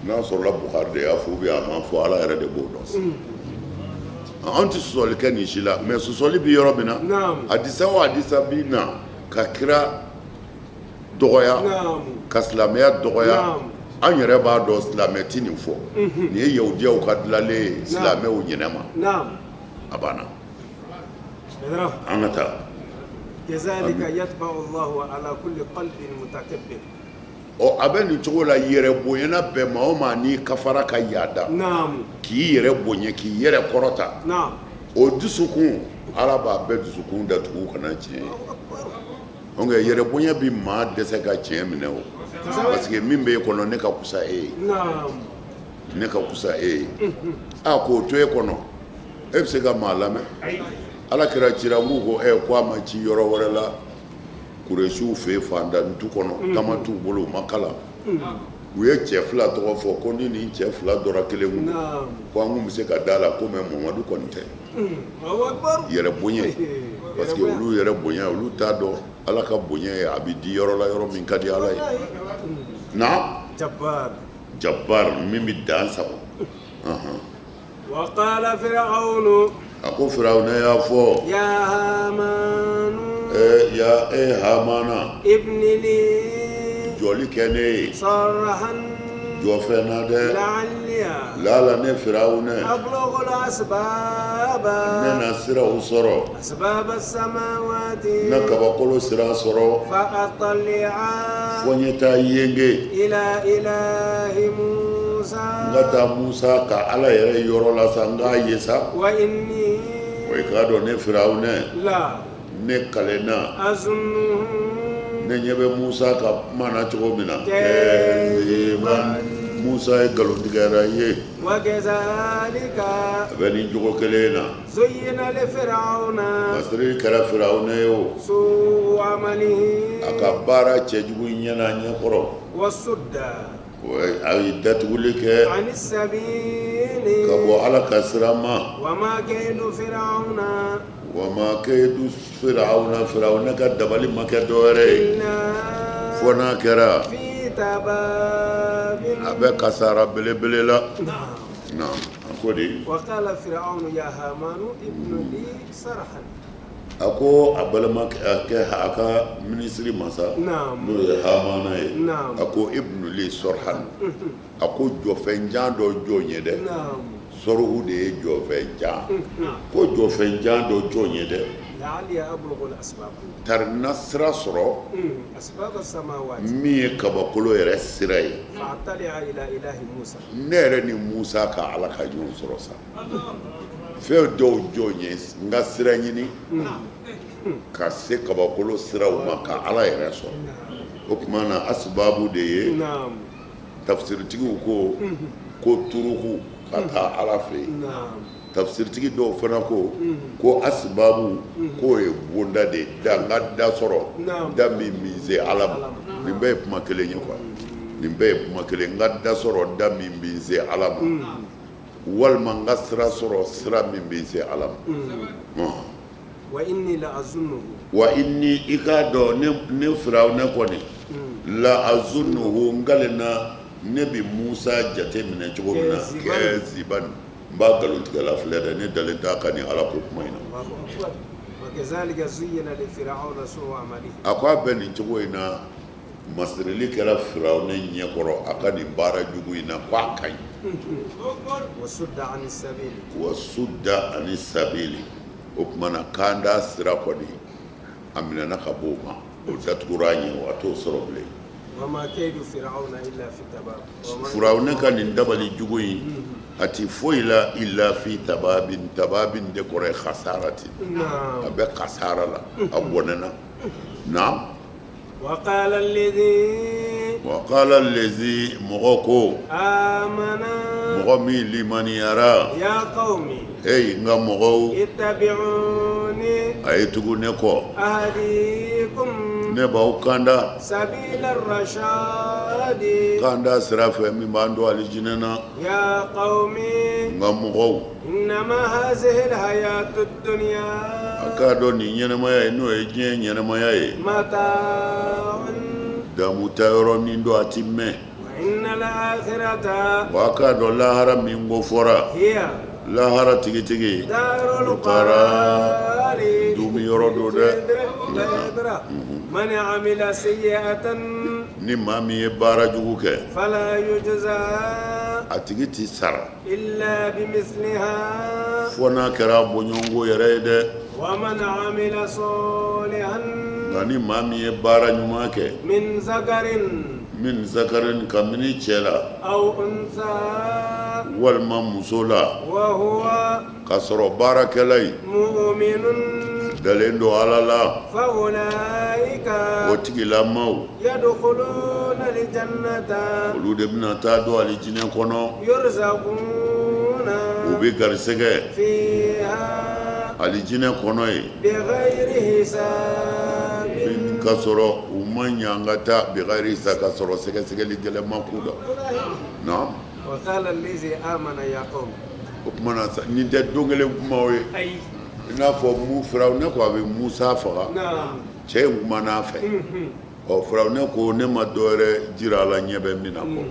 N'a sɔrɔla Bukari de y'a fɔ ou bien a ma fɔ, Ala yɛrɛ de b'o dɔn. An tɛ sɔsɔli kɛ nin si la, mais sɔsɔli bɛ yɔrɔ min na, hadisa o hadisa bi na ka kira dɔgɔya, ka silamɛya dɔgɔya, an yɛrɛ b'a dɔn silamɛ tɛ nin fɔ. Nin ye yahudiyaw ka dilanlen ye silamɛw ɲinɛ ma. A banna, an ka taa. Ɔ, a bɛ nin cogo la, yɛrɛ bonyana bɛɛ maa o maa n'i kafara ka yaada k'i yɛrɛ bonya, k'i yɛrɛ kɔrɔta, o dusukun, Ala b'a bɛɛ dusukun datugu kana tiɲɛ ye. Donc yɛrɛ bonya bɛ maa dɛsɛ ka tiɲɛ minɛ o, parce que min bɛ e kɔnɔ, ne ka kusa e ye, ne ka kusa e ye, a k'o to e kɔnɔ, e bɛ se ka maa lamɛn? Ala kira cira, n ko ko a ma ci yɔrɔ wɛrɛ la, Kuresiw fɛ yen, fantan du kɔnɔ, tama t'u bolo, u ma kalan. U ye cɛ fila tɔgɔ fɔ ko ni nin cɛ fila dɔra kelen kun, ko an kun bɛ se ka da la ko, mais Mamadu kɔni tɛ. Yɛrɛ bonya, parce que olu yɛrɛ bonya, olu t'a dɔn Ala ka bonya ye, a bɛ di yɔrɔ la, yɔrɔ min ka di Ala ye. Na Jabar, min bɛ dan sago. A ko Firawuna y'a fɔ, ya e Hamana, jɔli kɛ ne ye, jɔfɛn na dɛ. Lala ne Firawunɛ ne na siraw sɔrɔ n na kabakolo sira sɔrɔ fo n ye taa yenge n ka taa Musa ka Ala yɛrɛ yɔrɔ la sa n k'a ye sa wa i k'a dɔn ne Firawunɛ ne kalenna ne ɲɛ bɛ Musa ka kuma na cogo min na Musa ye nkalontigɛla ye a bɛ nin cogo kelen na masirili kɛra Firawuna ye o a ka baara cɛjugu ɲɛna ɲɛkɔrɔ A ye datuguli kɛ ka bɔ Ala ka sira ma wa ma kayidu firawuna firawuna ka dabali ma kɛ dɔwɛrɛ ye fo n'a kɛra a bɛ kasara belebele la a ko di a ko a balimakɛ a ka minisiri ma sa n'o ye Hamana ye a ko ibnu li sɔrhan a ko jɔfɛn jan dɔ jɔ n ye dɛ sɔrhu de ye jɔfɛn jan ko jɔfɛn jan dɔ jɔ n ye dɛ tari n na sira sɔrɔ min ye kabakolo yɛrɛ sira ye ne yɛrɛ ni Musa ka Ala ka ɲɔgɔn sɔrɔ sa fɛn dɔw jɔ n ye n ka sira ɲini ka se kabakolo siraw ma ka ala yɛrɛ sɔrɔ o tuma na asibabu de ye tafisiritigiw ko ko turuku ka taa ala fɛ yen tafisiritigi dɔw fana ko ko asibabu k'o ye bonda de ye da n ka da sɔrɔ da min bɛ se ala ma nin bɛɛ ye kuma kelen ye quoi nin bɛɛ ye kuma kelen n ka da sɔrɔ da min bɛ se ala ma walima n ka sira sɔrɔ sira min bɛ se ala ma wa inni la azunnuhu wa inni i k'a dɔn ne firawunɛ kɔni la azunnuhu n kalenna ne bɛ musa jate minɛ cogo min na kaziban n b'a nkalontigɛla filɛ dɛ ne dalen t'a ka nin ala ko kuma in na a ko a bɛ nin cogo in na Masirili kɛra firawunɛ ɲɛkɔrɔ a ka nin baara jugu in na ko a ka ɲi wa sudda ani sabili o tuma na kanda sira kɔni a minɛna ka bɔ o ma o datugura a ɲɛ a t'o sɔrɔ bilen firawunɛ ka nin dabali jugu in a ti foyi la illa fi tababin tababin de kɔrɔ ye khasarati a bɛ kasara la a bɔnɛna na Wa qala allazi mɔgɔ ko mɔgɔ min limaniyara e n ka mɔgɔw a ye tugu ne kɔ ne b'aw kanda kanda sira fɛ min b'an don alijinɛ na n ka mɔgɔw A k'a dɔn nin ɲɛnamaya ye n'o ye diɲɛ ɲɛnamaya ye damu ta yɔrɔ min don a ti mɛn wa a k'a dɔn lahara min ko fɔra lahara tigitigi dumu yɔrɔ don dɛ ni maa min ye baara jugu kɛ a tigi tɛ sara Illa bimisliha fo n'a kɛra bɔɲɔgɔnko yɛrɛ ye dɛ wa man amila salihan nka ni maa min ye baara ɲuman kɛ min zakarin min zakarin kabini cɛ la aw unsa walima muso la wa huwa k'a sɔrɔ baarakɛla in mu'minun dalen don Ala la fa ulaika o tigilamaw yadkhuluna aljannata olu de bɛna taa don alijinɛ kɔnɔ yurzaquna u bɛ garisɛgɛ fiha alijinɛ kɔnɔ yen bighayri hisabin k'a sɔrɔ u ma ɲangata bighayri hisab k'a sɔrɔ sɛgɛsɛgɛli gɛlɛn ma k'u la naam wa qala allazi amana ya qawm o tuma na sa nin tɛ don kelen kumaw ye ayi i n'a fɔ mu firawunɛ ko a bɛ musa faga cɛ in kumana a fɛ ɔ firawunɛ ko ne ma dɔ wɛrɛ jira a la ɲɛ bɛ min na kɔ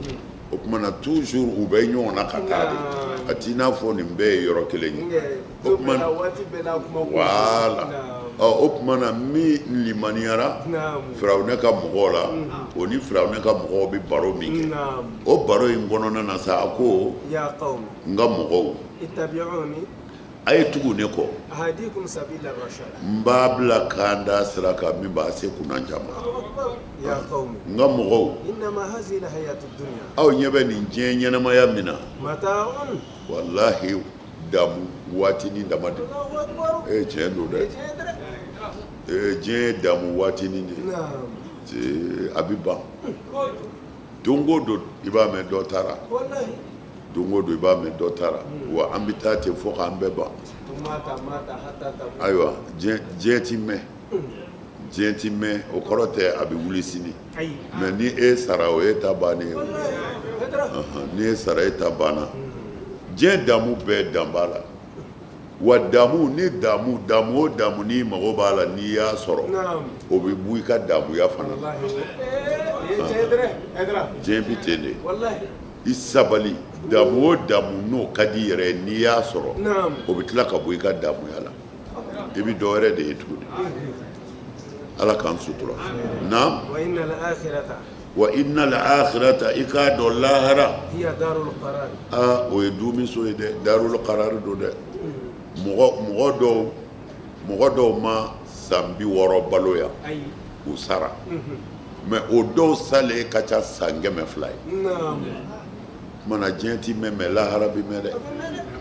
o tuma na toujours u bɛ ɲɔgɔn na ka taa de a t'i n'a fɔ nin bɛɛ ye yɔrɔ kelen ye o tuma voilà Ɔ, o tuma na min limaniyara Firawuna ka mɔgɔw la, o ni Firawuna ka mɔgɔw bɛ baro min kɛ, o baro in kɔnɔna na sa, a ko: n ka mɔgɔw, a ye tugu ne kɔ, n b'a bila kanda sira kan min b'a se kunnandiya ma. N ka mɔgɔw, aw ɲɛ bɛ nin diɲɛ ɲɛnamaya min na, walahi, damu waatinin dama de. Ee, tiɲɛ don dɛ. Ee, diɲɛ ye damu waatinin de ye, a bɛ ban. Don o don i b'a mɛn dɔ taara, don o don i b'a mɛn dɔ taara, wa an bɛ taa ten fo k'an bɛɛ ban. Ayiwa, diɲɛ ti mɛn, diɲɛ ti mɛn. O kɔrɔ tɛ a bɛ wuli sini, mais ni e sara, o ye ta bannen ye. Ni e sara, e ta banna. Diɲɛ damu bɛɛ dan b'a la. Wa damu ni damu, damu o damu n'i mago b'a la, n'i y'a sɔrɔ, o bɛ bɔ i ka damuya fana na. Diɲɛ bɛ ten de. I sabali, damu o damu n'o ka di i yɛrɛ ye, n'i y'a sɔrɔ, o bɛ tila ka bɔ i ka damuya la, i bɛ dɔ wɛrɛ de ye tuguni. Ala k'an sutura. Naam. Wa inna al-akhirata, i k'a dɔn lahara, aa, o ye duumiso ye dɛ, darul qarar don dɛ. Mɔgɔ dɔw ma san 60 balo yan, u sara, mais o dɔw salen ka ca san 200 ye. Kumana diɲɛ ti mɛn, mais lahara bi mɛn dɛ.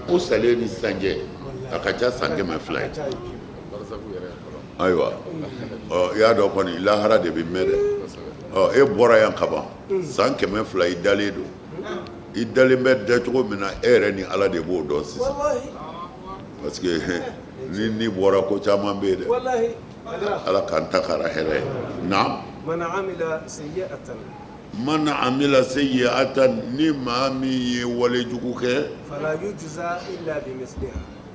O salen ni sisan cɛ, a ka ca san 200 ye. Ayiwa, ɔ, i y'a dɔn kɔni, lahara de bɛ mɛn dɛ. Ɔ, e bɔra yan kaban, san 200, i dalen don. I dalen bɛ da cogo min na, e yɛrɛ ni Ala de b'o dɔn sisan, parce que ni bɔra, ko caman bɛ yen dɛ. Ala k'an ta kɛra hɛrɛ ye. Naam. Man amila sayyi'atan, ni maa min ye walejugu kɛ,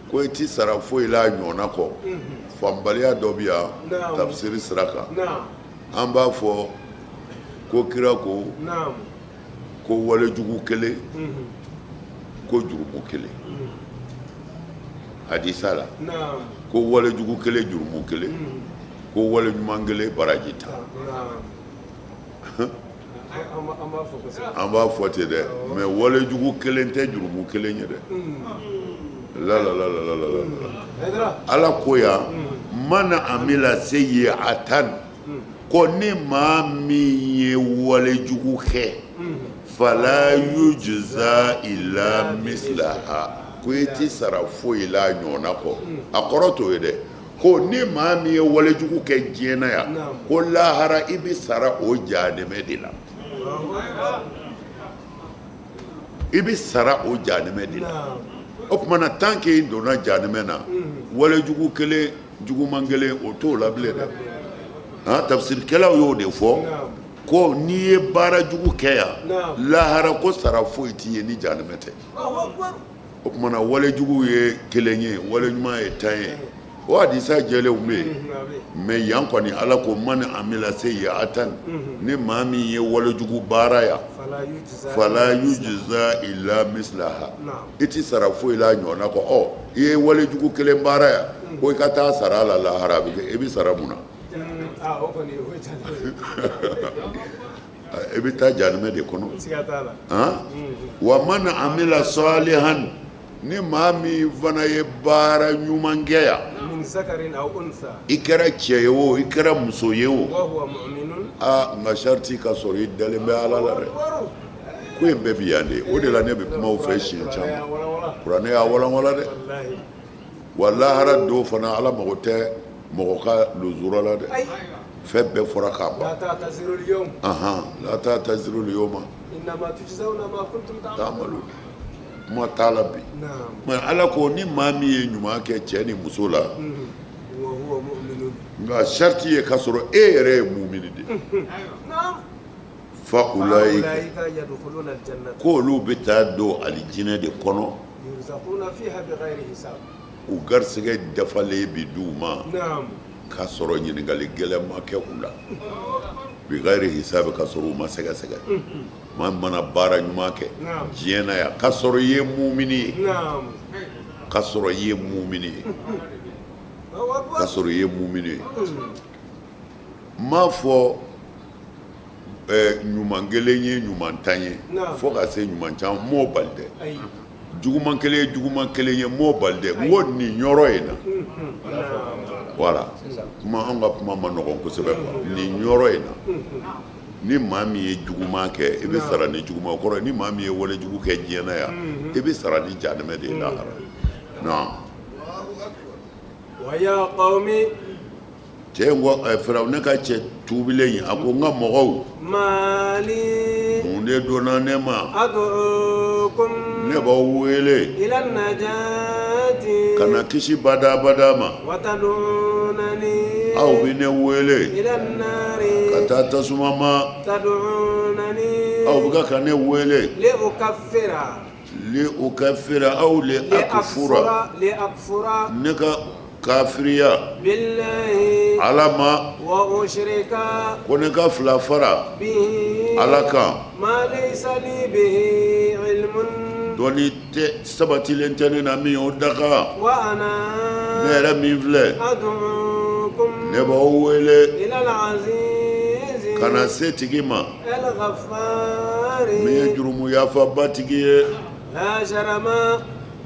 ko i ti sara foyi la a ɲɔgɔnna kɔ. Faamubaliya dɔ bɛ yan tafsiri sira kan. An b'a fɔ ko kira ko ko walejugu kelen, ko jurumu kelen. Hadisa la, ko walejugu kelen, jurumu kelen, ko wale ɲuman kelen, baraji 10. An b'a fɔ ten dɛ, mais walejugu kelen tɛ jurumu kelen ye dɛ. La la la la la la. Ala ko yan: man amila sayyi'atan, ko ni maa min ye walejugu kɛ, fala yujza illa mislaha, ko i ti sara foyi la a ɲɔgɔnna kɔ. A kɔrɔ t'o ye dɛ, ko ni maa min ye walejugu kɛ diɲɛ na yan, ko lahara i bɛ sara o jahanɛmɛ de la, i bɛ sara o jahanɛmɛ de la. O tuma na, tant que i donna jahanɛmɛ na, walejugu kelen, juguman kelen, o t'o la bilen dɛ. Han, tafsirikɛlaw y'o de fɔ ko n'i ye baara jugu kɛ yan, lahara ko sara foyi t'i ye ni jahanɛmɛ tɛ. O tuma na, walejugu ye kelen ye, wale ɲuman ye 10 ye. O hadisa jɛlenw bɛ yen, mais yan kɔni, Ala ko: man amila sayyi'atan, ni maa min ye walejugu baara yan, fala yujza illa mislaha, i ti sara foyi la a ɲɔgɔnna kɔ. Ɔ, i ye walejugu kelen baara yan, ko i ka taa sara a la lahara, a bɛ kɛ i bɛ sara mun na? I bɛ taa jahanɛmɛ de kɔnɔ. Han, wa man amila salihan, ni maa min fana ye baara ɲuman kɛ yan, i kɛra cɛ ye o, i kɛra muso ye o, aa, nka sariti ka sɔrɔ i dalen bɛ Ala la dɛ. Ko in bɛɛ bɛ yan de. O de la ne bɛ kuma aw fɛ siɲɛ caman. Kuranɛ y'a walanwalan dɛ. Wa lahara don fana, Ala mago tɛ mɔgɔ ka luzura la dɛ. Fɛn bɛɛ fɔra k'a ban. Ahan, la ta'tazirul yawma ta'malu, kuma t'a la bi. Mais Ala ko ni maa min ye ɲuman kɛ, cɛ ni muso la, nka sariti ye ka sɔrɔ e yɛrɛ ye mumini de, fa ulaika, ko olu bɛ taa don alijinɛ de kɔnɔ, u garisɛgɛ dafalen bi di u ma k'a sɔrɔ ɲininkali gɛlɛn ma kɛ u la, bigayiri hisabi, ka sɔrɔ u ma sɛgɛsɛgɛ. Maa mana baara ɲuman kɛ diɲɛ na yan, k'a sɔrɔ i ye mumini ye, k'a sɔrɔ i ye mumini ye. K'a sɔrɔ i ye mumini ye. N m'a fɔ ɲuman kelen ye ɲuman tan ye fo ka se ɲuman caman, n m'o bali dɛ. Juguman kelen ye juguman kelen ye, n m'o bali dɛ. N ko nin yɔrɔ in na, voilà, kuma an ka kuma man nɔgɔn kosɛbɛ quoi. Nin yɔrɔ in na, ni maa min ye juguman kɛ, i bɛ sara ni juguman kɔrɔ. Ni maa min ye wale jugu kɛ diɲɛ na yan, i bɛ sara ni jahanama de ye lahara. Non. Cɛ in ko Firawuna ka cɛ tuubilen in, a ko n ka mɔgɔw, mun de donna ne ma, ne b'aw wele ka na kisi badabada ma, aw bɛ ne wele ka taa tasuma ma, aw bɛ ka ne wele li ukafira aw li akfura, ne ka kafiriya Ala ma, ko ne ka fila fara Ala kan, dɔnni tɛ sabatilen tɛ ne na min y'o daga. Ne yɛrɛ min filɛ, ne b'aw wele ka na setigi ma min ye jurumu yafaba tigi ye.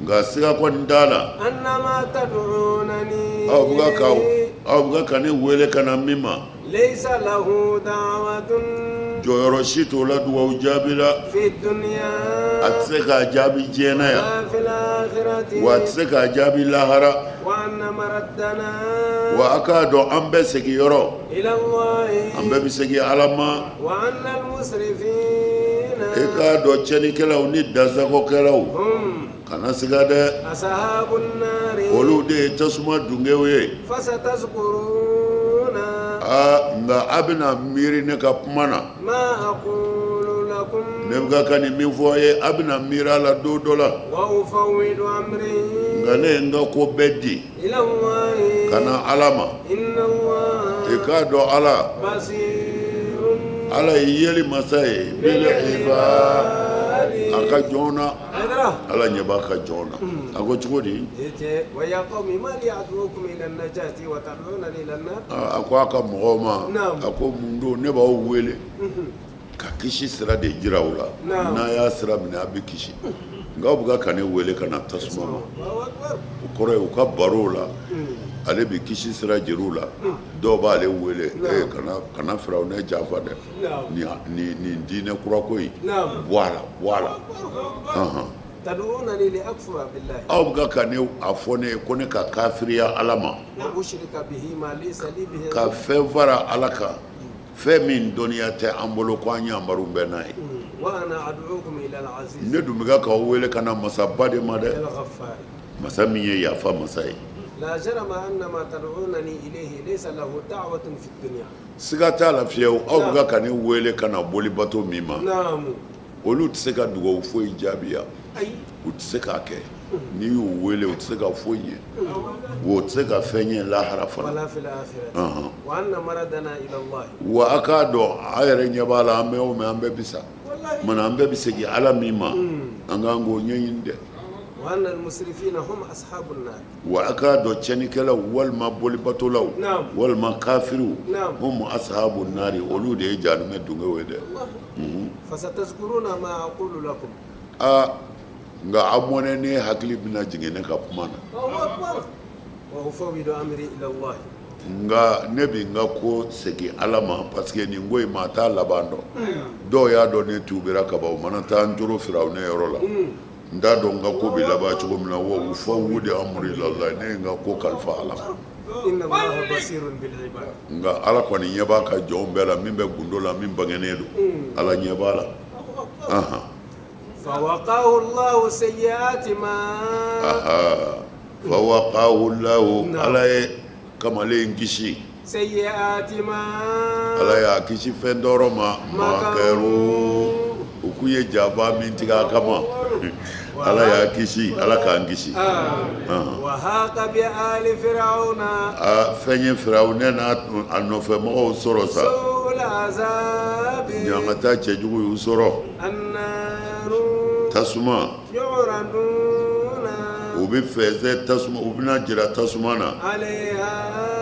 Nka siga kɔni t'a la, aw bɛ ka ne wele ka na min ma, jɔyɔrɔ si t'o la dugawu jaabi la. A tɛ se k'a jaabi diɲɛ na yan, wa a tɛ se k'a jaabi lahara. Wa a k'a dɔn an bɛɛ segin yɔrɔ, an bɛɛ bɛ segin Ala ma. E k'a dɔn tiɲɛnikɛlaw ni dansagokɛlaw, kana siga dɛ, olu de ye tasuma dungew ye. Aa, nka a bɛna miiri ne ka kuma na. Ne bɛ ka nin min fɔ ye, a bɛna miiri a la don dɔ la. Nka ne ye n ka ko bɛɛ di ka na Ala ma. I k'a dɔn Ala, Ala ye yeli masa ye, bil ibad, a ka jɔn na. Ala ɲɛ b'a ka jɔn na. A ko cogo di? A ko a ka mɔgɔw ma, a ko mun don ne b'aw wele ka kisi sira de jira aw la, n'a y'a sira minɛ a bɛ kisi, nka aw bɛ ka ne wele ka na tasuma ma. O kɔrɔ ye u ka barow la, ale bɛ kisi sira jira u la. Dɔw b'ale wele, ee, kana Firawuna janfa dɛ, nin diinɛ kura ko in, bɔ a la, bɔ a la. Aw bɛ ka ne a fɔ ne ye ko ne ka kafiriya Ala ma, ka fɛn fara Ala kan, fɛn min dɔnniya tɛ an bolo, ko an yamaru bɛ n'a ye. Ne dun bɛ k'aw wele ka na masaba de ma dɛ, masa min ye yafa masa ye. Siga t'a la fiyewu, aw bɛ ka ne wele ka na bolibato min ma, olu tɛ se ka dugawu foyi jaabi yan, u tɛ se k'a kɛ. N'i y'u wele, u tɛ se ka foyi ɲɛ, wa u tɛ se ka fɛn ɲɛ lahara fana. Wa a k'a dɔn, a yɛrɛ ɲɛ b'a la, an bɛ o mɛn, an bɛɛ bi sa mana, an bɛɛ bɛ segin Ala min ma, an k'an k'o ɲɛɲini dɛ. Wa a k'a dɔn tiɲɛnikɛlaw walima bolibatolaw walima kafiriw, hum ashabu nari, olu de ye jahanama dungew ye dɛ. Aa, nka a mɔnɛ, ne hakili bɛna jigin ne ka kuma na, nka ne bɛ n ka ko segin Ala ma, parce que nin ko in, maa t'a laban dɔn. Dɔw y'a dɔn ne tuubira kaban, u mana taa n toro Firawuna yɔrɔ la, n t'a dɔn n ka ko bɛ laban cogo min na. Wa ufawwidu amri ilallahi, ne ye n ka ko kalifa Ala ma. Nka Ala kɔni ɲɛ b'a ka jɔnw bɛɛ la, min bɛ gundo la, min bangenen don, Ala ɲɛ b'a la. Fawaqahu llahu, Ala ye kamalen in kisi, Ala y'a kisi fɛn tɔɔrɔ ma. Makaru, u kun ye janfa min tigɛ a kama, Ala y'a kisi. Ala k'an kisi. Fɛn ye Firawuna n'a a nɔfɛ mɔgɔw sɔrɔ sa, ɲangata cɛjugu y'u sɔrɔ, tasuma. U bɛ fɛnsɛ tasuma, u bɛna jira tasuma na.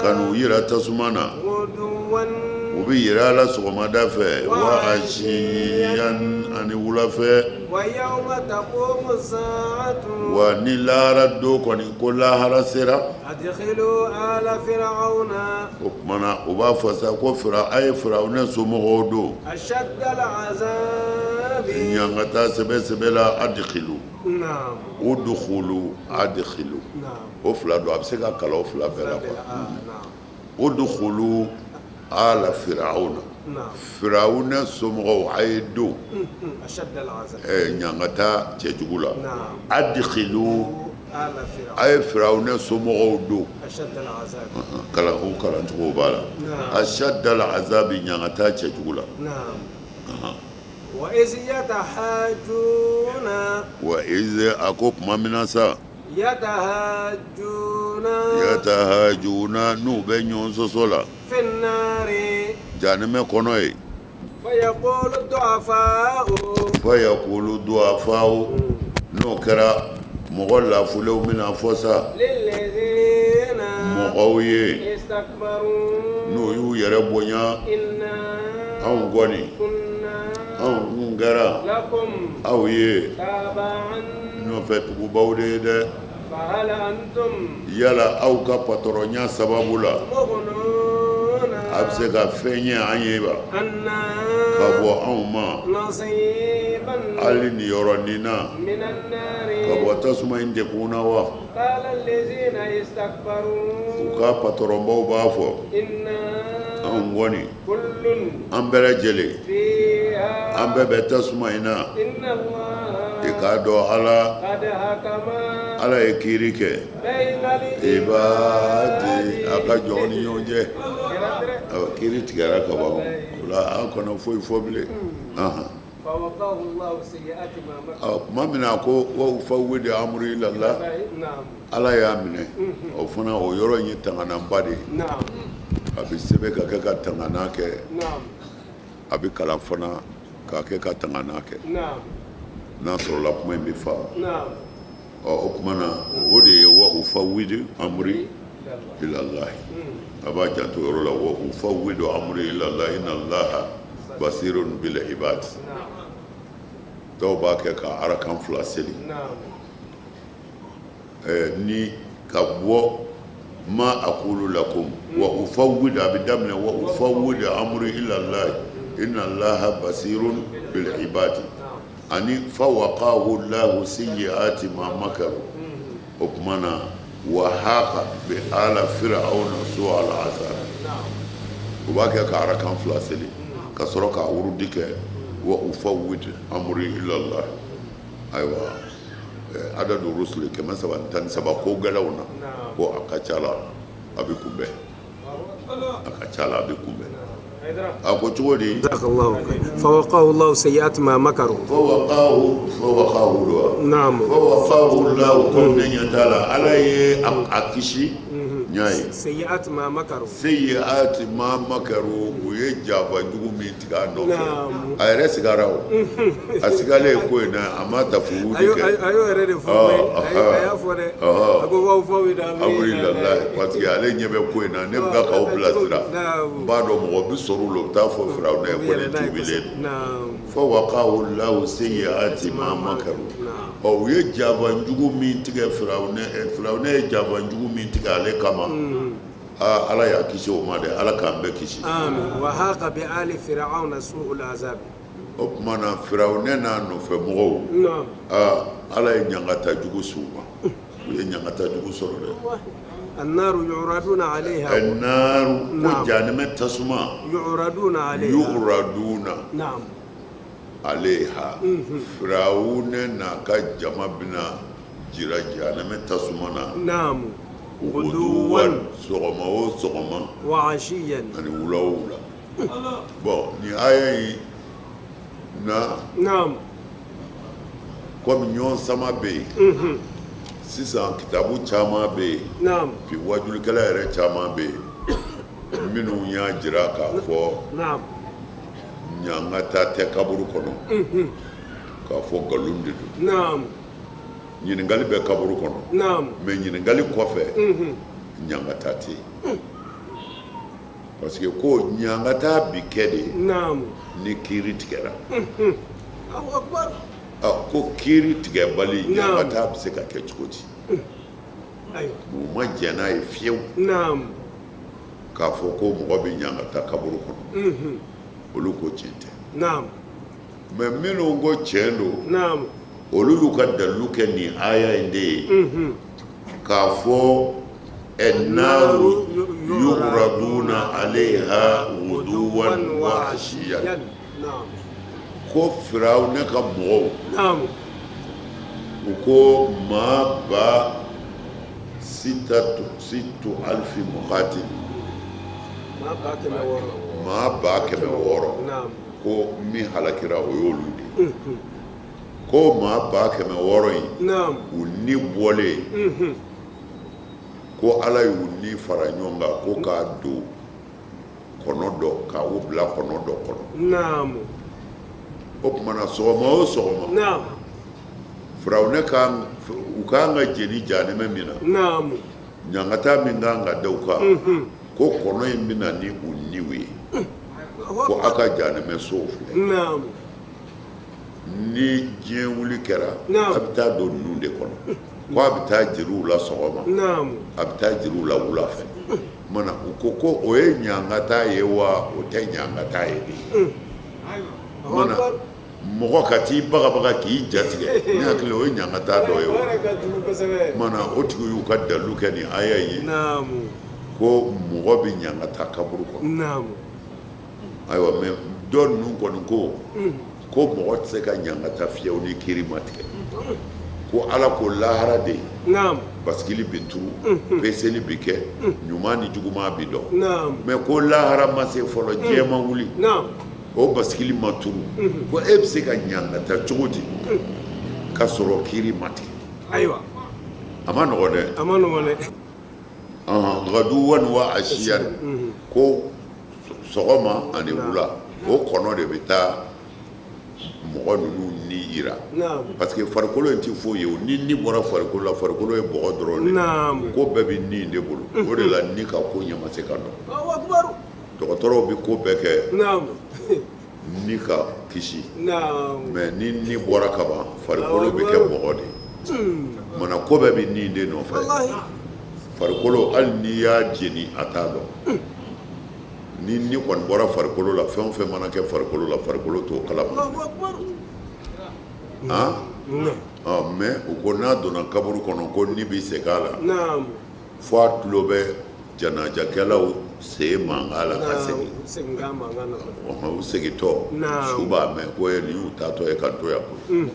Ka n'u yira tasuma na, u bɛ yira a la sɔgɔmada fɛ, wa ashiyan, ani wula fɛ. Wa ni lahara don kɔni ko lahara sera, o tuma na u b'a fɔ sa ko a ye Firawuna somɔgɔw don ɲangata sɛbɛ sɛbɛ la, adkhilu udkhulu adkhilu, o fila don, a bɛ se ka kalan o fila bɛɛ la quoi. Udkhulu ala firawuna, firawuna somɔgɔw, a ye don ɲangata cɛjugu la. Adkhilu, a ye firawuna somɔgɔw don, kalan o kalancogo b'a la, ashaddal azabi, ɲangata cɛjugu la. Wa iz, a ko tuma min na sa, yatahajuna, n'u bɛ ɲɔgɔn sɔsɔ la jahanama kɔnɔ yen, fayakulu du'afa'u, n'o kɛra mɔgɔ lafulenw bɛna fɔ sa mɔgɔw ye n'u y'u yɛrɛ bonya, anw kɔni, anw kun kɛra aw ye nɔfɛ tugubaw de ye dɛ. Yala aw ka patɔrɔnya sababu la, a bɛ se ka fɛn ɲɛ an ye wa, ka bɔ anw ma hali niyɔrɔnin na, ka bɔ tasuma in degun na wa? U ka patɔrɔnbaw b'a fɔ, anw kɔni, an bɛɛ lajɛlen, an bɛɛ bɛ tasuma in na. I k'a dɔn ala, ala ye kiiri kɛ ibadi, a ka jɔn ni ɲɔgɔn cɛ. Kiiri tigɛra ka ban, o la an kana foyi fɔ bilen. Tuma min na a ko wa ufawwidu amri ilallah, ala y'a minɛ. O fana, o yɔrɔ in ye tangananba de ye. A bɛ sɛbɛn ka kɛ ka tangana kɛ, a bɛ kalan fana ka kɛ ka tangana kɛ, n'a sɔrɔla kuma in bɛ faamu. Ɔ, o tuma na, o de ye wa ufawwidu amri ilallah. A b'a janto yɔrɔ la, wa ufawwidu amri ilallah inna allaha basirun bil ibad. Dɔw b'a kɛ ka arakan fila seli ni ka bɔ ma aqulu lakum wa ufawwidu, a bɛ daminɛ wa ufawwidu amri ilallah inna allaha basirun bil ibad, ani fa waqahu llahu sayyiati ma makaru. O tuma na, wa haqa bi ala fir'auna su'al azab, u b'a kɛ ka arakan fila seli ka sɔrɔ ka wurudi kɛ wa ufawwidu amri ilallah. Ayiwa, adadu rusuli 313, ko gɛlɛnw na, ko a ka ca la a bɛ kunbɛn, a ka ca la a bɛ kunbɛn. A ko cogo di? Fawaqahu Allahu sayyiati ma makaru. Fawaqahu, fawaqahu don wa? Naam. Fawaqahu Allahu, comme ne ɲɛ t'a la, Ala ye a kisi n y'a ye. Sayyiati ma makaru. Sayyiati ma makaru, u ye janfa jugu min tigɛ a nɔfɛ, a yɛrɛ sigara, o a sigalen ko in na, a ma tafwidi kɛ. A y'o yɛrɛ de fɔ, a y'a fɔ dɛ, a ko wa ufawwidu amri ilallahi, parce que ale ɲɛ bɛ ko in na. Ne bɛ ka k'aw bilasira, n b'a dɔn mɔgɔ bɛ sɔrɔ u la, u bɛ taa fɔ Firawuna ye ko ne tuubilen don. Fawaqahu Allahu sayyiati ma makaru. Ɔ, u ye janfa jugu min tigɛ Firawuna, Firawuna ye janfa jugu min tigɛ ale kama, aa, Ala y'a kisi o ma dɛ. Ala k'an bɛɛ kisi. Amin. Wa haqa bi ali fir'auna su'ul azab. O tuma na, Firawuna n'a nɔfɛ mɔgɔw, aa, Ala ye ɲangata jugu s'u ma, u ye ɲangata jugu sɔrɔ dɛ. Annaru yu'raduna alayha. Annaru, ko jahanama tasuma. Yu'raduna alayha. Yu'raduna alayha, Firawuna n'a ka jama bɛna jira jahanama tasuma na. Guduwan, sɔgɔma o sɔgɔma, wa ashiyan, ani wula o wula. Bon, nin aya in na, komi ɲɔgɔn sama bɛ yen sisan, kitabu caman bɛ yen bi, wajulikɛla yɛrɛ caman bɛ yen minnu y'a jira k'a fɔ ɲangata tɛ kaburu kɔnɔ, k'a fɔ nkalon de don. Ɲininkali bɛ kaburu kɔnɔ, mais ɲininkali kɔfɛ, ɲangata tɛ yen. Parce que ko ɲangata bi kɛ de ni kiiri tigɛra. Ko kiiri tigɛbali ɲangata bɛ se ka kɛ cogo di? U ma jɛn n'a ye fiyewu k'a fɔ ko mɔgɔ bɛ ɲangata kaburu kɔnɔ. Olu ko tiɲɛ tɛ. Mais minnu ko tiɲɛ don, olu y'u ka dalilu kɛ nin aya in de ye k'a fɔ annaru yuraduna alayha guduwan wa ashiyan, ko Firawuna ka mɔgɔw, u ko maa ba sitatu alifi mukatil, maa 600,000, ko min halakira o y'olu de ye. Ko maa 600,000 in, u ni bɔlen, ko Ala y'u ni fara ɲɔgɔn kan ko k'a don kɔnɔ dɔ, k'a u bila kɔnɔ dɔ kɔnɔ. O tuma na, sɔgɔma o sɔgɔma, Firawuna kan, u kan ka jeni jahanɛmɛ min na, ɲangata min kan ka da u kan, ko kɔnɔ in bɛ na ni u niw ye, ko aw ka jahanɛmɛ sow filɛ, ni diɲɛ wuli kɛra, a bɛ taa don ninnu de kɔnɔ. Ko a bɛ taa jira u la sɔgɔma, a bɛ taa jira u la wula fɛ. Mana u ko ko o ye ɲangata ye wa o tɛ ɲangata ye de? Mana mɔgɔ ka t'i bagabaga k'i jatigɛ, ne hakili o ye ɲangata dɔ ye. O mana o tigi y'u ka dalilu kɛ nin aya in ye, ko mɔgɔ bɛ ɲangata kaburu kɔnɔ. Ayiwa, mais dɔ ninnu kɔni ko ko mɔgɔ tɛ se ka ɲangata fiyewu ni kiri ma tigɛ. Ko Ala ko lahara de ye basigili bɛ turu, peseli bɛ kɛ, ɲuman ni juguman bɛ dɔn. Mais ko lahara ma se fɔlɔ, diɲɛ ma wuli, o basigili ma turu, ko e bɛ se ka ɲangata cogo di ka sɔrɔ kiri ma tigɛ? Ayiwa. A ma nɔgɔn dɛ. A ma nɔgɔn dɛ. Gaduwan wa ashiyan, ko sɔgɔma ani wula, o kɔnɔ de bɛ taa mɔgɔ ninnu ni yira, parce que farikolo in tɛ foyi ye. O ni ni bɔra farikolo la, farikolo ye bɔgɔ dɔrɔn de. Ko bɛɛ bɛ ni de bolo. O de la ni ka ko ɲɛ ma se ka dɔn. Dɔgɔtɔrɔw bɛ ko bɛɛ kɛ ni ka kisi, mais ni ni bɔra ka ban, farikolo bɛ kɛ bɔgɔ de ye. Mana ko bɛɛ bɛ ni de nɔfɛ. Farikolo, hali n'i y'a jeni, a t'a dɔn. Ni ni kɔni bɔra farikolo la, fɛn o fɛn mana kɛ farikolo la, farikolo t'o kalama. Han, mais u ko n'a donna kaburu kɔnɔ, ko ni bɛ segin a la fo a tulo bɛ janajakɛlaw sen mankan la ka segin. U segintɔ, su b'a mɛn ko ye nin y'u taatɔ ye ka to yan koyi.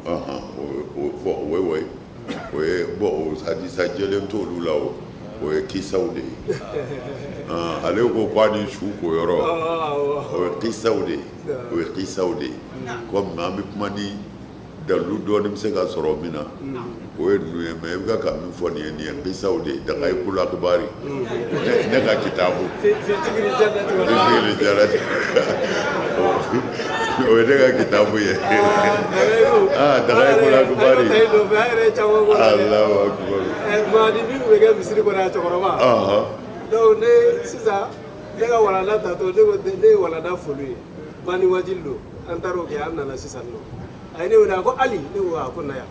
O o ye bon, o hadisa jɛlen t'olu la, o o ye kisaw de ye. Ale ko k'a ni su ko yɔrɔ, o ye kisaw de ye, o ye kisaw de ye. Komi an bɛ kuma ni dalilu dɔɔni bɛ se ka sɔrɔ min na, o ye ninnu ye. Mais i bɛ ka min fɔ nin ye, nin ye kisaw de ye. Dakayiku akibari, ne ka kitabu, o ye ne ka kitabu ye. Aa, dakayiku akibari, Alahu akibaru. Maadi min bɛ kɛ misiri kɔnɔ yan, cɛkɔrɔba. Donc ne sisan, ne ka walanda tatɔ, ne ko ne ye walanda foli ye bani wajili don, an taara o kɛ, an nana sisan nɔ, a ye ne wele, a ko Ali, ne ko a ko na yan,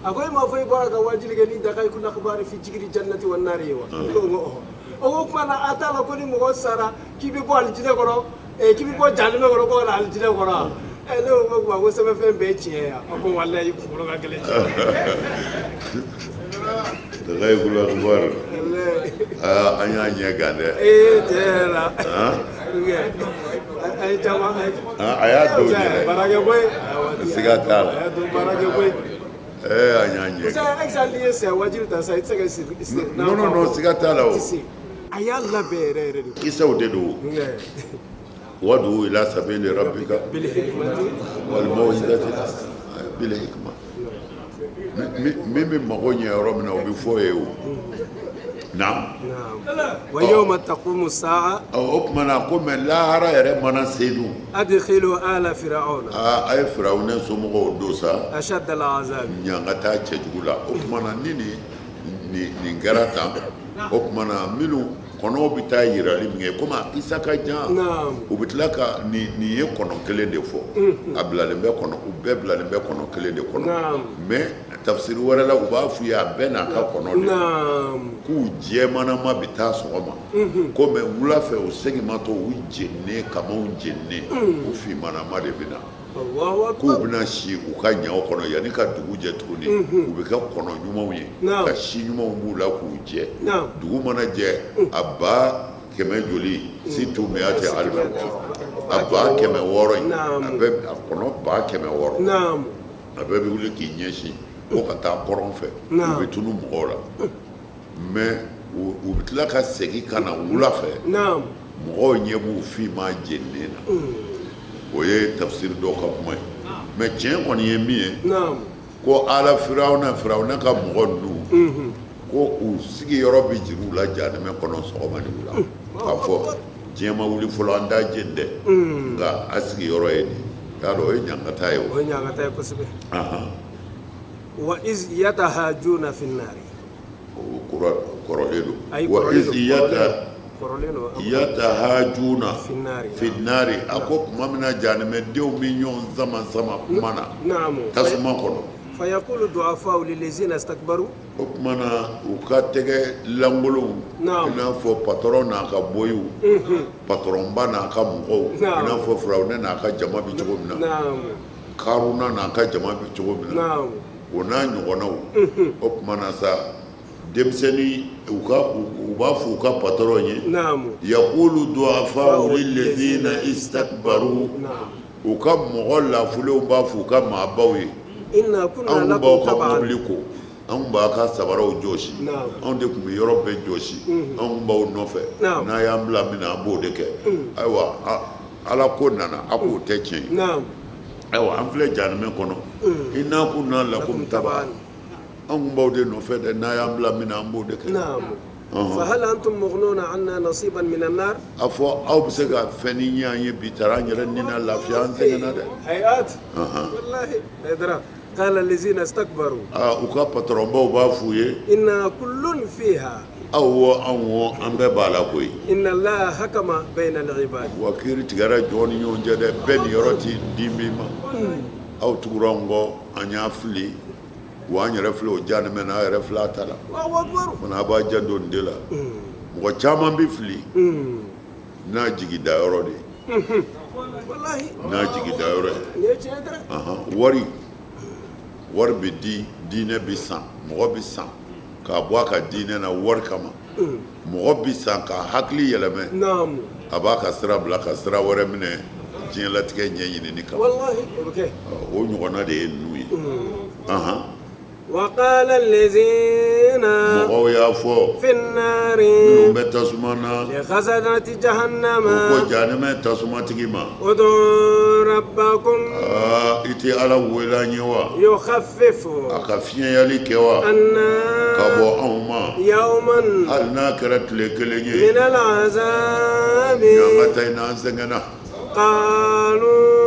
a ko e m'a fɔ i bɔra ka wajili kɛ ni dakayiku akibari fi jigiri jannati wa nari ye wa? Ne ko ɔhɔ. O ko kuma na, a t'a la ko ni mɔgɔ sara k'i bɛ bɔ alijinɛ kɔnɔ, k'i bɛ bɔ jahanamɛ kɔnɔ ko ka na alijinɛ kɔnɔ wa? Ne ko ko ko sɛbɛnfɛn bɛɛ ye tiɲɛ ye. A ko walayi, i kunkolo ka gɛlɛn tiɲɛ. Dakayiku akibari, aa, an y'a ɲɛ gan dɛ. Ee, tiɲɛ yɛrɛ la, a ye caman a y'a don yɛrɛ. Baara kɛ koyi. Siga t'a la. A y'a don baara kɛ koyi. Ee, an y'a ɲɛ gan. Exemple, n'i ye saya wajili ta sisan, i tɛ se ka sigi. Non, non, non, siga t'a la o. A y'a labɛn yɛrɛ yɛrɛ de. Kisaw de don. Wadu ila sabili rabbika bil hikmati wal mawizati bil hikma. Min bɛ mago ɲɛ yɔrɔ min na, o bɛ fɔ ye o. Naam. Wa yawma taqumu sa'a. O tuma na ko mais lahara yɛrɛ mana se dun? Adkhilu ala fir'auna. Aa, a ye Firawunɛ somɔgɔw don sa. Ashadda al'azab. Ɲangata cɛjugu la. O tuma na ni nin nin kɛra tan, o tuma na minnu Kɔnɔw bɛ taa yirali min kɛ, komi a kisa ka jan, u bɛ tila ka nin ye kɔnɔ kelen de fɔ, a bilalen bɛ kɔnɔ, u bɛɛ bilalen bɛ kɔnɔ kelen de kɔnɔ. Mais tafsiri wɛrɛ la, u b'a f'u ye a bɛɛ n'a ka kɔnɔ de, k'u jɛmanama bɛ taa sɔgɔma ko, mais wula fɛ, u seginmatɔ, u jeninen, kamanw jeninen, u finmanama de bɛ na, k'u bɛna si u ka ɲaw kɔnɔ yanni ka dugu jɛ tuguni. U bɛ kɛ kɔnɔ ɲumanw ye, ka si ɲumanw b'u la k'u jɛ. Dugu mana jɛ, a 100 000 joli ستمائة ألف, a 600,000 in, a bɛɛ, a kɔnɔ 600,000, a bɛɛ bɛ wuli k'i ɲɛsin ko ka taa kɔrɔn fɛ. U bɛ tunu mɔgɔw la, mais u bɛ tila ka segin ka na wula fɛ, mɔgɔw ɲɛ b'u finman jeninen na. O ye tafsiri dɔw ka kuma ye, mais tiɲɛ kɔni ye min ye, ko ala Firawuna, Firawuna ka mɔgɔ ninnu, ko u sigiyɔrɔ bɛ jigin u la jahanamɛ kɔnɔ sɔgɔma ni wula, k'a fɔ diɲɛ ma wuli fɔlɔ, an t'a jeni dɛ, nka a sigiyɔrɔ ye nin y'a dɔn, o ye ɲangata ye o. O ye ɲangata ye kosɛbɛ. وإذ يتحاجون في النار. O kɔrɔlen don. Ayi, wa kɔrɔlen don. إذ yata Kɔrɔlen don. يتحاجون في النار. في النار. A ko tuma min na jahanamɛdenw bɛ ɲɔgɔn sama sama kuma na tasuma kɔnɔ. فيقول الضعفاء للذين استكبروا. O tuma na, u ka tɛgɛ lankolonw, i n'a fɔ patɔrɔn n'a ka boyiw, patɔrɔnba n'a ka mɔgɔw, i n'a fɔ Firawunɛ n'a ka jama bɛ cogo min na, Karuna n'a ka jama bɛ cogo min na, o n'a ɲɔgɔnnaw. O tuma na sa, denmisɛnnin, u ka u b'a fɔ u ka patɔrɔn ye, يقول الضعفاء للذين استكبروا, u ka mɔgɔ lafulenw b'a fɔ u ka maabaw ye, إنا كنا anw b'aw لكم ka تبعا. mobili ko, anw b'a ka sabaraw jɔsi, anw de tun bɛ yɔrɔ bɛɛ jɔsi, anw b'aw nɔfɛ, n'a y'an bila min na, an b'o de kɛ. Ayiwa, ala ko nana, a k'o tɛ tiɲɛ ye. Ayiwa, an filɛ jahanamɛ kɔnɔ. إنا كنا لكم تبعا, anw tun b'aw de nɔfɛ dɛ, n'a y'an bila min na, an b'o de kɛ. فهل أنتم مغنون عنا نصيبا من النار؟ A fɔ aw bɛ se ka fɛn ni ɲɛ an ye bi tara, an yɛrɛ ni na lafiya, an sɛgɛnna dɛ. هيئات والله هيدرا. قال الذين استكبروا. Aa, u ka patɔrɔnbaw b'a f'u ye, إنا كل فيها. Aw wo, anw wo, an bɛɛ b'a la koyi. إن الله حكم بين العباد. Wa kiiri tigɛra jɔn ni ɲɔgɔn cɛ dɛ, bɛɛ nin yɔrɔ ti di min ma. Aw tugura an kɔ, an y'a fili wa, an yɛrɛ filɛ o jahanamɛ na, an yɛrɛ filɛ a ta la. الله أكبر. Mana a b'a janto nin de la, mɔgɔ caman bɛ fili n'a jigi da yɔrɔ de ye, والله n'a jigi da yɔrɔ ye. ne tiɲɛ dɛ. Ahan, wari bɛ di, diinɛ bɛ san, mɔgɔ bɛ san k'a bɔ a ka diinɛ na wari kama, mɔgɔ bɛ san k'a hakili yɛlɛmɛ, a b'a ka sira bila ka sira wɛrɛ minɛ diɲɛlatigɛ ɲɛɲinini kama. والله o bɛ kɛ. O ɲɔgɔnna de ye ninnu ye. وقال الذين Mɔgɔw y'a fɔ, في النار minnu bɛ tasuma na, لخزنة جهنم. U ko jahanamɛ tasumatigi ma, ادعوا ربكم aa, i tɛ Ala wele an ye wa, يخفف a ka fiɲɛyali kɛ wa, عنا ka bɔ anw ma, يوما hali n'a kɛra tile kelen ye من العذاب. Ɲangata in na, an sɛgɛnna. قالوا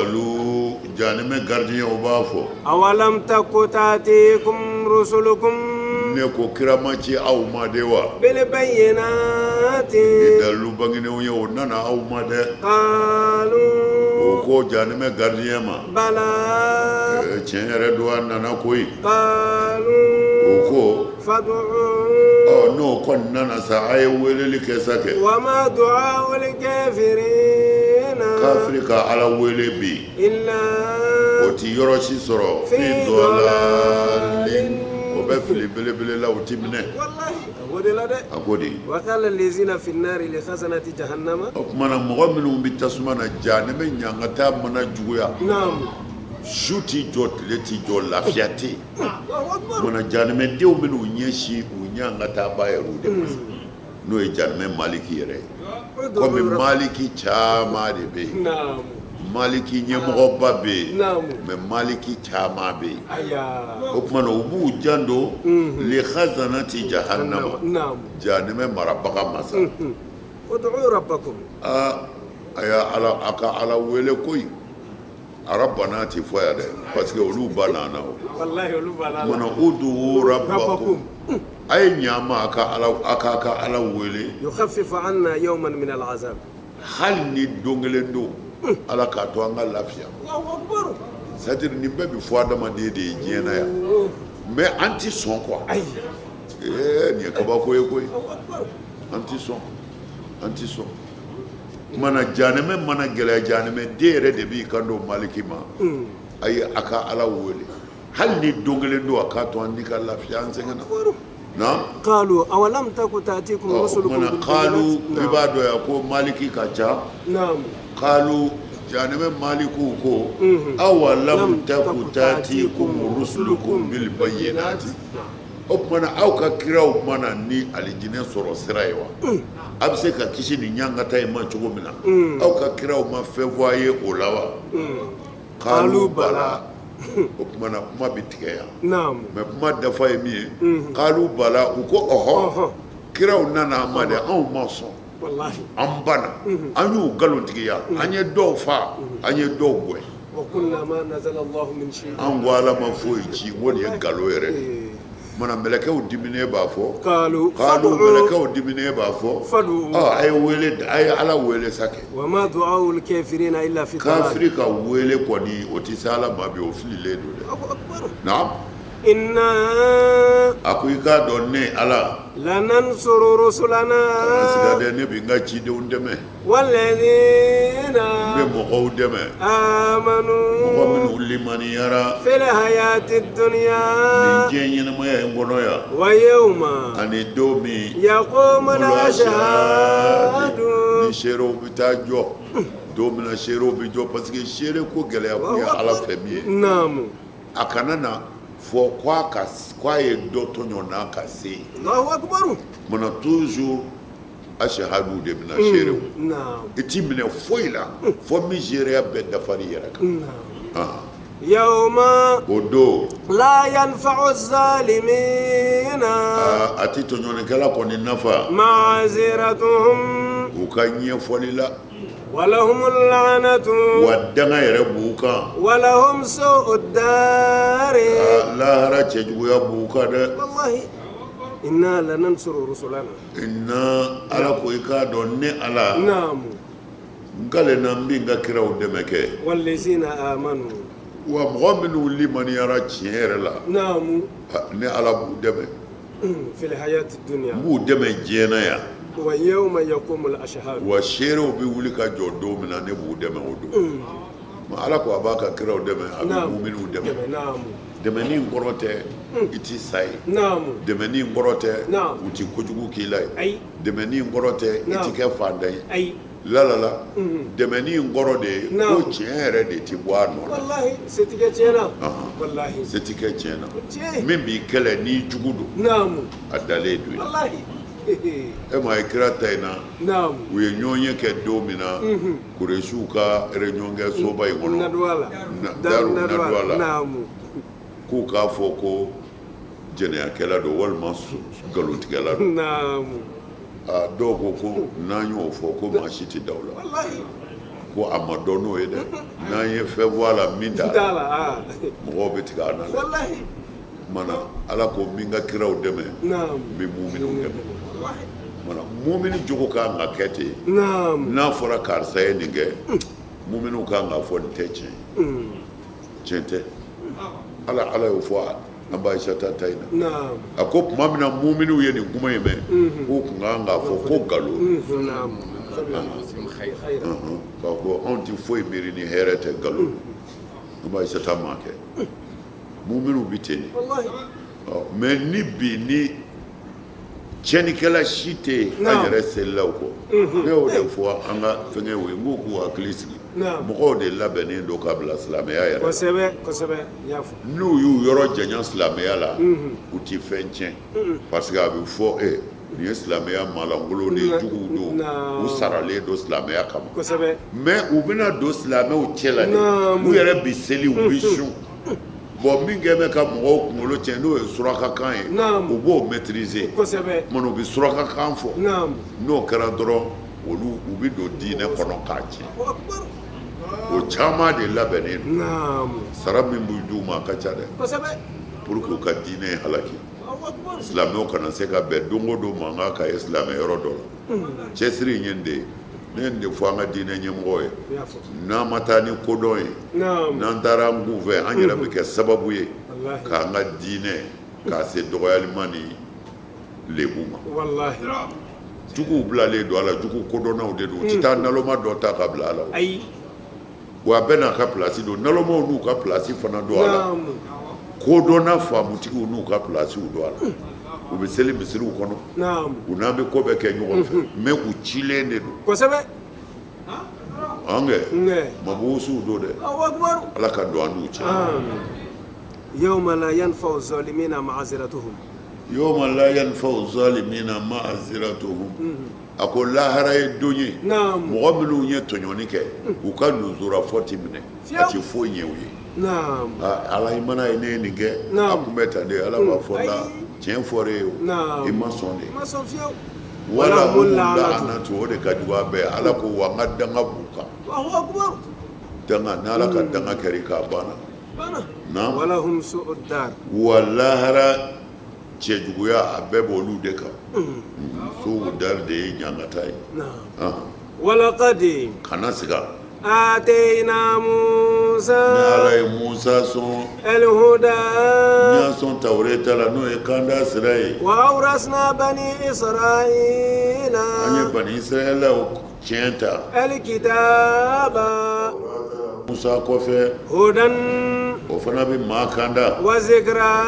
Alu, jahanamɛ gardien b'a fɔ, أولم تك تأتيكم رسلكم ne ko kira ma ci aw ma de wa بالبينات؟ Ni dalilu bangenenw ye, o nana aw ma dɛ. قالوا O ko jahanamɛ gardien ma, بلى. Tiɲɛ yɛrɛ don, a nana koyi. قالوا O ko, فادعوا. Ɔ, n'o kɔni nana sa, a ye weleli kɛ sa kɛ. وما دعاء الكافرين Kafiri ka Ala wele bi, إلا o ti yɔrɔ si sɔrɔ في في ضلال, o bɛ fili belebele la, o ti minɛ. والله o de la dɛ. A ko de. وقال الذين في النار لخزنة جهنم. O tuma na, mɔgɔ minnu bɛ tasuma na, jahanamɛ ɲangata mana juguya, su ti jɔ, tile ti jɔ, lafiya tɛ yen. الله أكبر. Mana jahanamɛdenw bɛ n'u ɲɛsin u ɲangata ba yɛrɛw de ma, n'o ye jahanamɛ maliki yɛrɛ ye, komi ادعوا رب maliki caman de bɛ yen. Maliki ɲɛmɔgɔba bɛ yen, mais maliki caman bɛ yen. أيا. O tuma na, u b'u janto لخزنة جهنم, jahanamɛ marabaga masa. ادعوا ربكم. Aa, a y'a ala, a ka Ala wele koyi. ربنا ti fɔ yan dɛ, parce que olu ba nana o. والله olu b'a la. Mana ادعوا ربكم, A ye ɲa an ma, a ka ala, a k'a ka ala wele. Yukhafifu anna yawman min al'azab. Hali ni don kelen don, ala k'a to an ka lafiya. Allahu akbar. C'est à dire, nin bɛɛ bɛ fɔ adamaden de ye diɲɛ na yan, mais an ti sɔn quoi. Ayi. Ee, nin ye kabako ye koyi. Allahu akbar. An ti sɔn, an ti sɔn. Tuma na janɛmɛ mana gɛlɛya, janɛmɛ den yɛrɛ de b'i kan don Maliki ma: a ye a ka ala wele, hali ni don kelen don, a k'a to an ni ka lafiya, an sɛgɛnna na. Qalu awalam taku ta'tikum rusulukum bil Qalu, i b'a dɔn yan ko Maliki ka ca. Qalu, janɛmɛ Maliku ko: awalam taku ta'tikum rusulukum bil bayyinati. O tuma na, aw ka kiraw ma na ni alijinɛ sɔrɔ sira ye wa? A bɛ se ka kisi nin ɲangata in ma cogo min na, aw ka kiraw ma fɛn fɔ a ye o la wa? Qalu bala. O tuma na, kuma bɛ tigɛ yan. Mais kuma dafa ye min ye, qalu bala, u ko ɔhɔ, kiraw nana an ma dɛ, anw ma sɔn, an banna, an y'u nkalontigiya, an ye dɔw fa, an ye dɔw gɛn. An ko ala ma foyi ci, n ko nin ye nkalon yɛrɛ de ye. Mana mɛlɛkɛw diminen b'a fɔ, qalu, qalu, mɛlɛkɛw diminen b'a fɔ: a ye wele, a ye ala wele sa kɛ. Wa ma du'aul kafirina illa fi dalal. Kafiri ka wele kɔni, o tɛ se ala ma bi, o fililen don dɛ. Naam. Inna, A ko i k'a dɔn, ne ala, lanansuru rusulana. Kana siga dɛ, ne bɛ n ka cidenw dɛmɛ. Walladhina, N bɛ mɔgɔw dɛmɛ, amanu, mɔgɔ minnu limaniyara, fil hayati dunya, nin diɲɛ ɲɛnamaya in kɔnɔ yan, wa yawma, ani don min, yaqumul ashhadu. Ni seerew bɛ taa jɔ, don min na seerew bɛ jɔ, parce que seere ko gɛlɛya kun ye ala fɛ min ye, a kana na fɔ k'a ye dɔ tɔɲɔ n'a ka se ye. Allahu akbar. Mana toujours ashhadu de bɛna seerew. I t'i minɛ foyi la fo min seereya bɛɛ dafar'i yɛrɛ kan. Ah. Yawma, O don, la yanfa'u zalimina, ah, a ti tɔɲɔnikɛla kɔni nafa, ma'ziratuhum, u ka ɲɛfɔli la. Wa lahumul la'natu, Wa danga yɛrɛ b'u kan. Wa lahum su'ud dari. Ah, lahara cɛjuguya b'u kan dɛ. Wallahi, inna lanansuru rusulana. Inna, ala ko i k'a dɔn, ne ala, n kalenna, n bɛ n ka kiraw dɛmɛ kɛ. Wallazina amanu. Wa mɔgɔ minnu limaniyara tiɲɛ yɛrɛ la, ne ala b'u dɛmɛ. Fil hayati dunya. N b'u dɛmɛ diɲɛ na yan. Wa yawma yaqumul ashhad. Wa seerew bɛ wuli ka jɔ don min na, ne b'u dɛmɛ o don. Ma ala ko a b'a ka kiraw dɛmɛ, a bɛ muminiw dɛmɛ. Dɛmɛni in kɔrɔ tɛ i ti sa ye. Dɛmɛni in kɔrɔ tɛ u ti kojugu k'i la ye. Dɛmɛni in kɔrɔ tɛ i ti kɛ fantan ye. Lalala, dɛmɛni in kɔrɔ de ye ko tiɲɛ yɛrɛ de ti bɔ a nɔ na. Wallahi, se ti kɛ tiɲɛ na. Wallahi. Se ti kɛ tiɲɛ na. Tiɲɛ. Min b'i kɛlɛ, n'i jugu don, a dalen don i la. E ma ye kira ta in na, u ye ɲɔgɔn ye kɛ don min na, Kuresiw ka réunion kɛ soba in kɔnɔ, Nadwa la. Daru Nadwa la, k'u k'a fɔ ko jɛnɛyakɛla don walima nkalontigɛla don. Aa, dɔw ko ko n'an y'o fɔ, ko maa si tɛ da o la. Ko a ma dɔn n'o ye dɛ, n'an ye fɛn fɔ a la min t'a la, T'a la, ah. mɔgɔw bɛ tigɛ an na dɛ. Mana ala ko n bɛ n ka kiraw dɛmɛ, n bɛ muminiw dɛmɛ. Mana mumini jogo kan ka kɛ ten. N'a fɔra karisa ye nin kɛ, muminiw kan k'a fɔ nin tɛ tiɲɛ ye, tiɲɛ tɛ. Ala ala y'o fɔ an ba Ayisata ta in na. A ko tuma min na muminiw ye nin kuma in mɛn, k'u tun kan k'a fɔ ko nkalon, k'a ko anw tɛ foyi miiri ni hɛrɛ tɛ, nkalon. An ba Ayisata m'a kɛ, muminiw bɛ ten de. Mais ni bi ni tiɲɛnikɛla si tɛ yen, an yɛrɛ selilaw kɔ. Ne y'o de fɔ an ka fɛnkɛw ye, n k'u k'u hakili sigi, mɔgɔw de labɛnnen don ka bila silamɛya yɛrɛ la. Kosɛbɛ kosɛbɛ, i y'a fɔ. N'u y'u yɔrɔ janya silamɛya la, u tɛ fɛn tiɲɛ, parce que a bɛ fɔ e nin ye silamɛya maalankolon de ye, juguw don, u saralen don silamɛya kama. Mais u bɛna don silamɛw cɛ la de, u yɛrɛ bɛ seli, u bɛ sun. Bon, min kɛ bɛ ka mɔgɔw kunkolo tiɲɛ, n'o ye surakakan ye, u b'o maîtriser. Tuma u bɛ surakakan fɔ, n'o kɛra dɔrɔn, olu u bɛ don diinɛ kɔnɔ k'a tiɲɛ. O caman de labɛnnen don, sara min b'u d'u ma a ka ca dɛ, pour que u ka diinɛ halaki. Silamɛw kana se ka bɛn, don o don mankan ka ye silamɛ yɔrɔ dɔ la. Cɛsiri in ye nin de ye. Ne ye nin de fɔ an ka diinɛ ɲɛmɔgɔ ye, n'an ma taa ni kodɔn ye, n'an taara an kun fɛ, an yɛrɛ bɛ kɛ sababu ye k'an ka diinɛ k'a se dɔgɔyalima ni lebu ma. Juguw bilalen don a la, jugu kodɔnnaw de don. U tɛ taa naloma dɔ ta ka bila a la. Ayi. Wa a bɛɛ n'a ka pilasi don. Nalomaw n'u ka pilasi fana don a la, kodɔnna faamutigiw n'u ka pilasiw don a la. U bɛ seli misiriw kɔnɔ, u n'an bɛ ko bɛɛ kɛ ɲɔgɔn fɛ, mais u cilen de don. Kosɛbɛ. An kɛ mabusuw don dɛ. Ala ka don an n'u cɛ. Yawma la yanfa'u zalimina ma'aziratuhum. Yawma la yanfa'u zalimina ma'aziratuhum. A ko lahara ye don ye, mɔgɔ minnu ye tɔɲɔni kɛ, u ka nuzura fɔ tɛ minɛ, a tɛ foyi ɲɛ u ye. Ala, i mana ye ne ye nin kɛ, a kun bɛ tan de. Ala b'a fɔ la, tiɲɛ fɔra e ye, o i ma sɔn de. Wa lahum la'anatu, o de ka jugu a bɛɛ. Ala ko wa n ka danga b'u kan. Danga, n'Ala ka danga kɛra i kan, a banna. Wa lahara cɛjuguya a bɛɛ b'olu de kan. Su'u dari de ye ɲangata ye. Walakadi kana siga. Atayina Musa. Ni Ala ye Musa sɔn. Alihuda. N y'a sɔn Tawureta la, n'o ye kanda sira ye. Wa awurasina bani Israila. An ye bani Israilaw tiɲɛ ta. Alikitaba. Musa kɔfɛ. Hudan. O fana bɛ maa kanda. Wa zikra.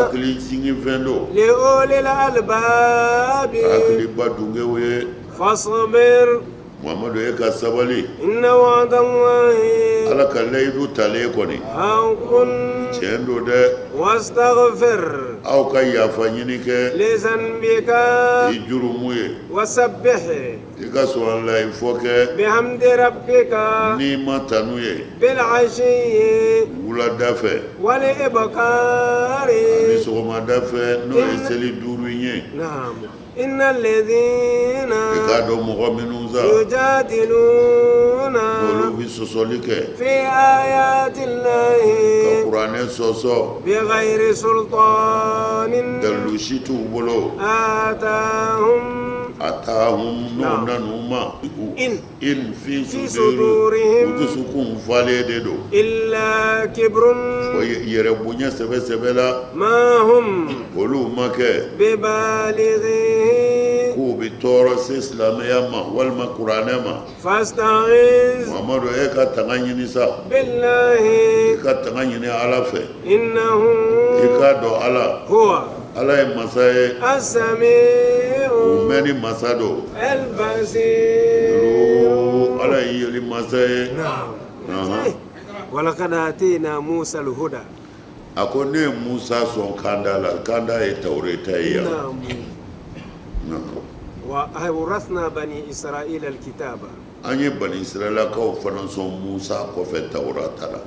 Hakili jigin fɛn don. Li ulil albabi. Hakiliba dungew ye. Fasbir. Muhamadu, e ka sabali. Inna wa'dallahi. Ala ka layidu talen kɔni. Haqqun. Tiɲɛ don dɛ. Wastaghfir. Aw ka yafa ɲini kɛ. Li zanbika. I jurumu ye. Wasabbih. I ka subahanalayi fɔ kɛ. Bihamdi rabbika. N'i ma tanu ye. Bil ashiyi. Wulada fɛ. Wal ibkari. Ani sɔgɔmada fɛ, n'o ye seli 5 in ye. Naamu. Inna alladhina. I k'a dɔn mɔgɔ minnu sa. Yujadiluna. N'olu bɛ sɔsɔli kɛ. Fi ayatillahi. Ka kuranɛ sɔsɔ. Bighayri sultanin. Dalilu si t'u bolo. Atahum. Atahum, n'o nan'u ma. In. In fi sudurihim, u dusukun falen de don. Illa kibrun. O yɛrɛ bonya sɛbɛ sɛbɛ la. Ma hum. Olu ma kɛ. Bibalighi. K'u bɛ tɔɔrɔ se silamɛya ma walima kuranɛ ma. Fasta'iz. Muhamadu, e ka tanga ɲini sa. Billahi. I ka tanga ɲini Ala fɛ. Innahu. I k'a dɔn Ala. Huwa. Ala ye masa ye. As-sami'u. O mɛnni masa don. Al-basiru. Ala ye yeli masa ye. Naam. Walaqad atayna Musa al-huda. A ko ne ye Musa sɔn kanda la, kanda ye Tawureta ye yan. Naamu. Wa awrasna bani Israila al-kitaba. An ye bani Israilakaw fana sɔn Musa kɔfɛ Tawurata la.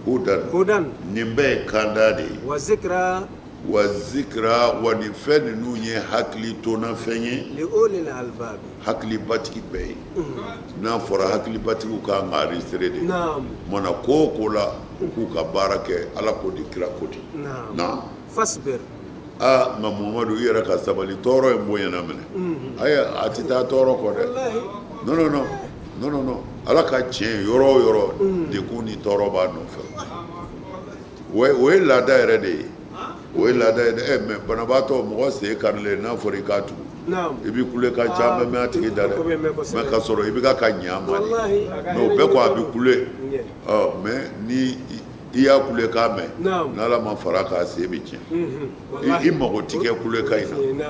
Hudan. Hudan. Nin bɛɛ ye kanda de ye. Wa zikra. Wa zikra, wa nin fɛn ninnu ye hakili tonna fɛn ye. Li ulil albabi. Hakilibatigi bɛɛ ye. N'a fɔra hakilibatigiw kan ka enregistrer de. Naamu. Mana ko o ko la, u k'u ka baara kɛ, Ala ko di, kira ko di. Naamu. Naamu. Fasbir. Aa, nka Muhamadu, i yɛrɛ ka sabali, tɔɔrɔ in bonyana minɛ. Ayi, a tɛ taa tɔɔrɔ kɔ dɛ. Walahi. Non, non, non. Non, non, non. Ala ka tiɲɛ yɔrɔ o yɔrɔ, degun ni tɔɔrɔ b'a nɔfɛ. O ye laada yɛrɛ de ye, o ye laada ye dɛ. Mais banabaatɔ, mɔgɔ sen karilen, n'a fɔra i k'a tugu, i bɛ kulekan caman mɛn a tigi da dɛ, mais ka sɔrɔ i bɛ ka ɲɛ a ma de, mais o bɛɛ kɔ a bɛ kule. Ɔ, mais ni i y'a kulekan mɛn, n'Ala ma fara k'a sen bɛ tiɲɛ, i mago tɛ kɛ kulekan in na,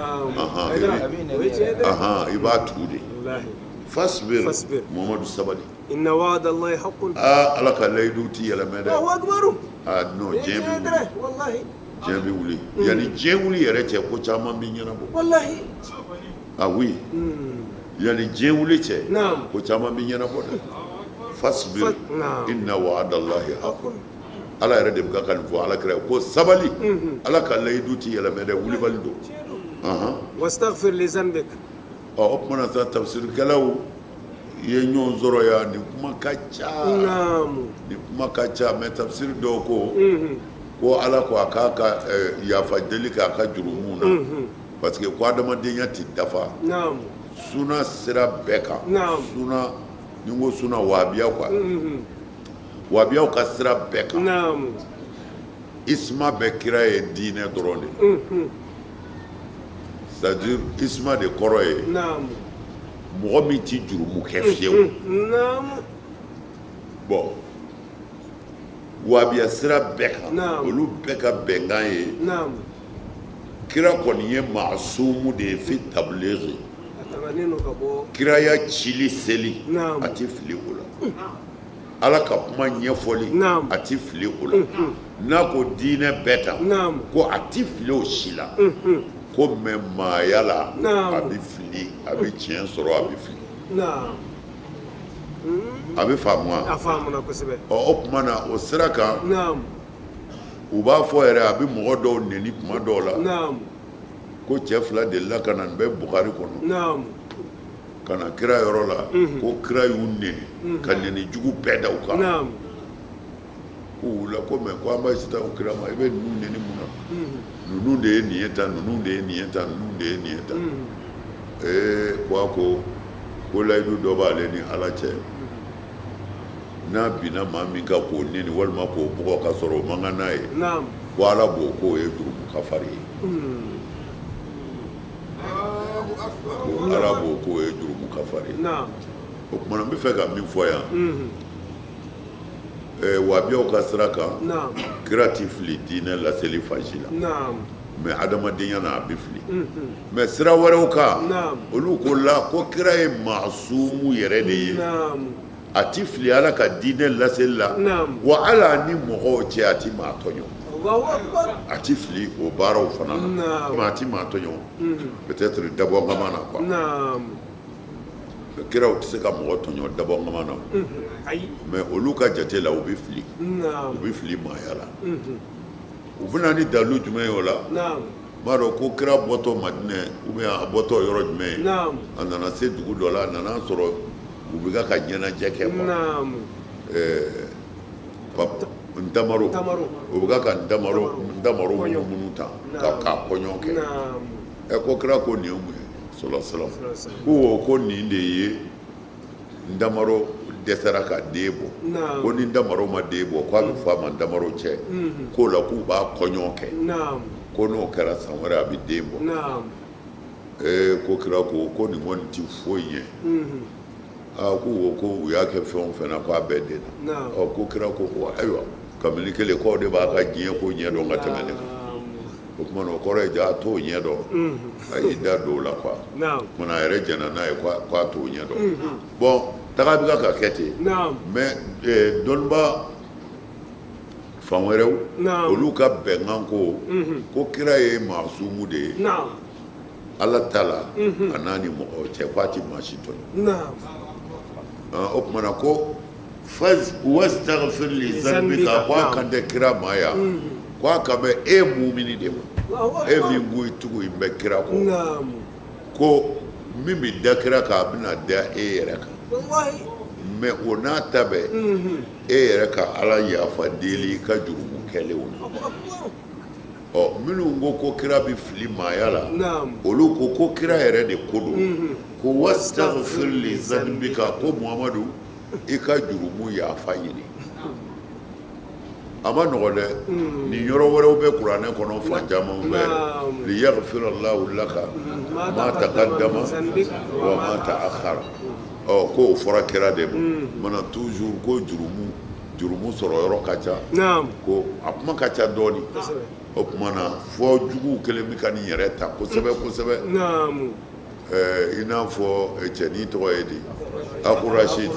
i b'a tugu de. Fasbir, Muhamadu, sabali. Inna wa'dallahi haqqun. Aa, Ala ka layidu ti yɛlɛmɛ dɛ. Allahu akbar. Aa non, diɲɛ bɛ wuli. Wallahi. Diɲɛ bɛ wuli. Yanni diɲɛ wuli yɛrɛ cɛ, ko caman bɛ ɲɛnabɔ. Wallahi. Ah oui. Yanni diɲɛ wuli cɛ. Naam. Ko caman bɛ ɲɛnabɔ dɛ. Fasbir. Naam. Inna wa'dallahi haqqun. Ala yɛrɛ de bɛ ka nin fɔ Ala kira ye ko sabali. Ala ka layidu ti yɛlɛmɛ dɛ, wulibali don. Ahan. Wastaghfir li dhanbik. Ɔ, o tuma na sa, tafsirikɛlaw ye ɲɔgɔn sɔrɔ yan, nin kuma ka ca, nin kuma ka ca, mais tafsiri dɔw ko Ko Ala ko a k'a ka yafa deli k'a ka jurumu na parce que ko adamadenya tɛ dafa suna sira bɛɛ kan. Suna, ni n ko suna, wahabiya quoi, wahabiyaw ka sira bɛɛ kan, isma bɛ kira ye diinɛ dɔrɔn de, c'est à dire isma de kɔrɔ ye mɔgɔ min tɛ jurumu kɛ fiyewu. Bon, wahabiya sira bɛɛ kan, olu bɛɛ ka bɛnkan ye kira kɔni ye maasumu de ye fi tabligi, kiraya cili seli, a tɛ fili o la. Ala ka kuma ɲɛfɔli, a tɛ fili o la. N'a ko diinɛ bɛɛ ta, ko a tɛ fili o si la. Ko mais maaya la, a bɛ fili, a bɛ tiɲɛ sɔrɔ, a bɛ fili. A bɛ faamu wa? A faamuna kosɛbɛ. Ɔ, o tuma na, o sira kan, u b'a fɔ yɛrɛ, a bɛ mɔgɔ dɔw neni tuma dɔw la. Ko cɛ fila delila ka na, nin bɛ Bukari kɔnɔ, ka na kira yɔrɔ la, ko kira y'u neni ka neni jugu bɛɛ da u kan. K'u wulila ko mais ko an b'a taa o kira ma, i bɛ ninnu neni mun na? Ninnu de ye nin ye tan, ninnu de ye nin ye tan, ninnu de ye nin ye tan. Ee, ko a ko layidu dɔ b'ale ni Ala cɛ, n'a binna maa min kan k'o neni walima k'o bugɔ ka sɔrɔ o man kan n'a ye, ko Ala b'o k'o ye jurumu kafari ye, ko Ala b'o k'o ye jurumu kafari ye. O tuma na, n bɛ fɛ ka min fɔ yan, wahabiyaw ka sira kan, kira ti fili diinɛ laseli fan si la, mais adamadenya na, a bɛ fili. Mais sira wɛrɛw kan, olu ko la ko kira ye maasumu yɛrɛ de ye, a ti fili Ala ka diinɛ laseli la, wa ala ni mɔgɔw cɛ, a ti maa tɔɲɔ. A ti fili o baaraw fana na, mais a ti maa tɔɲɔ, peut-être dabɔ kama na quoi. Kiraw tɛ se ka mɔgɔ tɔɲɔ dabɔ kama na, mais olu ka jate la, u bɛ fili, u bɛ fili maaya la. U bɛ na ni dalu jumɛn ye o la? B'a dɔn ko kira bɔtɔ Madinɛ ou bien a bɔtɔ yɔrɔ jumɛn ye, a nana se dugu dɔ la, a nana sɔrɔ u bɛ ka ɲɛnajɛ kɛ quoi, ntamaro, u bɛ ka ntamaro, ntamaro munumunu tan ka kɔɲɔ kɛ. Ɛ, ko kira ko nin ye mun ye? Sɔlɔ sɔlɔ ko ko nin de ye ntamaro dɛsɛra ka den bɔ, ko ni ntamaro ma den bɔ, ko a bɛ fɔ a ma ntamaro cɛ. K'o la, k'u b'a kɔɲɔ kɛ, ko n'o kɛra, san wɛrɛ a bɛ den bɔ. Ee, ko kira ko nin kɔni ti foyi ɲɛ. Aa, ko ko ko u y'a kɛ fɛn o fɛn na, k'a bɛɛ den na. Ɔ, ko kira ko ayiwa, kabini kelen k'aw de b'a ka diɲɛ ko ɲɛ dɔn ka tɛmɛ ne kan. O tuma na, o kɔrɔ ye ja a t'o ɲɛ dɔn, a y'i da don o la quoi. O tuma na, a yɛrɛ jɛnna n'a ye k'a t'o ɲɛ dɔn. Bon, taga bɛ ka kɛ ten, mais dɔnniba fan wɛrɛw, olu ka bɛnkan ko kira ye maasumu de ye Ala ta la, a n'a ni mɔgɔw cɛ, k'a ti maa si tɔɲɔ. O tuma na, ko wastagfir li zanbika, ko a kan tɛ kira ma yan, ko a kan bɛ e mumini de ma, e min ko i tugu in bɛ kira kɔ, ko min bɛ da kira kan, a bɛna da e yɛrɛ kan. Mais o n'a ta bɛɛ, e yɛrɛ ka Ala yafa deli i ka jurumu kɛlenw na. Ɔ, minnu ko kira bɛ fili maaya la, olu ko kira yɛrɛ de ko don, ko wastagfir li zanbika, ko Muhamadu, i ka jurumu yafa ɲini. A ma nɔgɔ dɛ. Nin yɔrɔ wɛrɛw bɛ kuranɛ kɔnɔ fan caman fɛ, liyaghfira Allahu laka ma taqaddama wa ma ta'akhkhara. Ɔ, ko o fɔra kira de ma. Mana toujours ko jurumu sɔrɔ yɔrɔ ka ca, ko a kuma ka ca dɔɔni. O tuma na, fɔ juguw kɛlen bɛ ka nin yɛrɛ ta kosɛbɛ kosɛbɛ. I n'a fɔ cɛnin tɔgɔ ye di, Akurasi,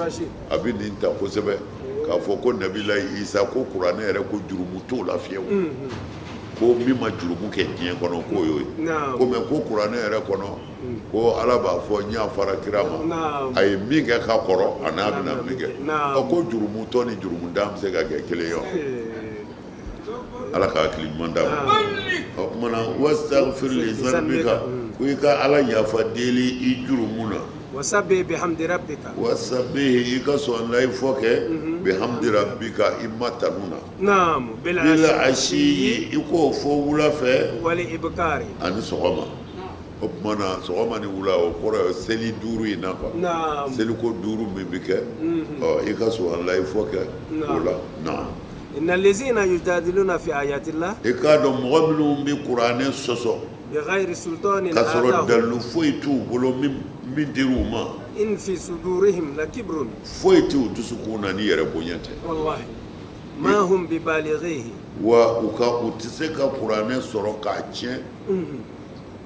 a bɛ nin ta kosɛbɛ k'a fɔ ko Nabilayi Isa, ko kuranɛ yɛrɛ ko jurumu t'o la fiyewu, ko min ma jurumu kɛ diɲɛ kɔnɔ, k'o y'o ye. Ko mais ko kuranɛ yɛrɛ kɔnɔ, ko Ala b'a fɔ n yafara kira ma, a ye min kɛ ka kɔrɔ, a n'a bɛna min kɛ. Ɔ, ko jurumutɔ ni jurumudan bɛ se ka kɛ kelen ye wa? Ala ka hakili ɲuman d'a ma. O tuma na, wastagfir li zanbika. Ko i ka Ala yafa deli i jurumu na. Wasabbih bihamdi rabbika. Wasabbih i ka subahanallahi fɔ kɛ bihamdi rabbika i ma tanu na. Naamu. Bil ashiyi i k'o fɔ wula fɛ. Wal ibkari. Ani sɔgɔma. O tuma na sɔgɔma ni wula o kɔrɔ ye seli duuru in na quoi. Naamu. Seliko duuru min bɛ kɛ. Ɔ i ka subahanallahi fɔ kɛ o la. Naamu. Inna lezina yujadiluna fi ayatillah. I k'a dɔn mɔgɔ minnu bɛ kuranɛ sɔsɔ. Bighayri sultanin K'a sɔrɔ dalilu foyi t'u bolo min dir'u ma. In fi sudurihim lakibrun. Foyi t'u dusukun na ni yɛrɛ bonya tɛ. Wallahi ma hum bibalighihi. Wa u ka u tɛ se ka kuranɛ sɔrɔ k'a tiɲɛ.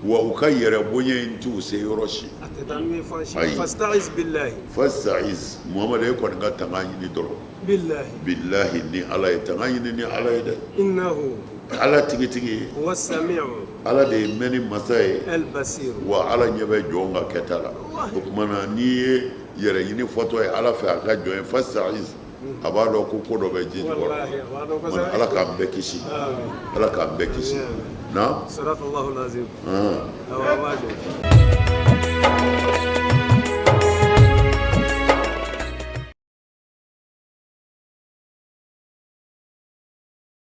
Wa u ka yɛrɛ bonya in t'u se yɔrɔ si. A tɛ taa n'u ye fan si. Ayi. Fasta'iz billahi. Fasta'iz Muhamadu e kɔni ka tanga ɲini dɔrɔn. Billahi. Billahi ni Ala ye tanga ɲini ni Ala ye dɛ. Innahu. Ala tigitigi. Huwa samiu. Ala de ye mɛnni masa ye. Al basiru. Wa Ala ɲɛ bɛ jɔn ka kɛta la. O tuma na n'i ye yɛrɛ ɲini fɔtɔ ye Ala fɛ a ka jɔn ye fasta'iz a b'a dɔn ko ko dɔ bɛ ji jukɔrɔ. Wallahi a b'a dɔn kosɛbɛ. Ala k'an bɛɛ kisi. Amin. Ala k'an bɛɛ kisi. Amin. Naam. Sadaqallahu al-azim. Han. Awɔ, a b'a jɔ.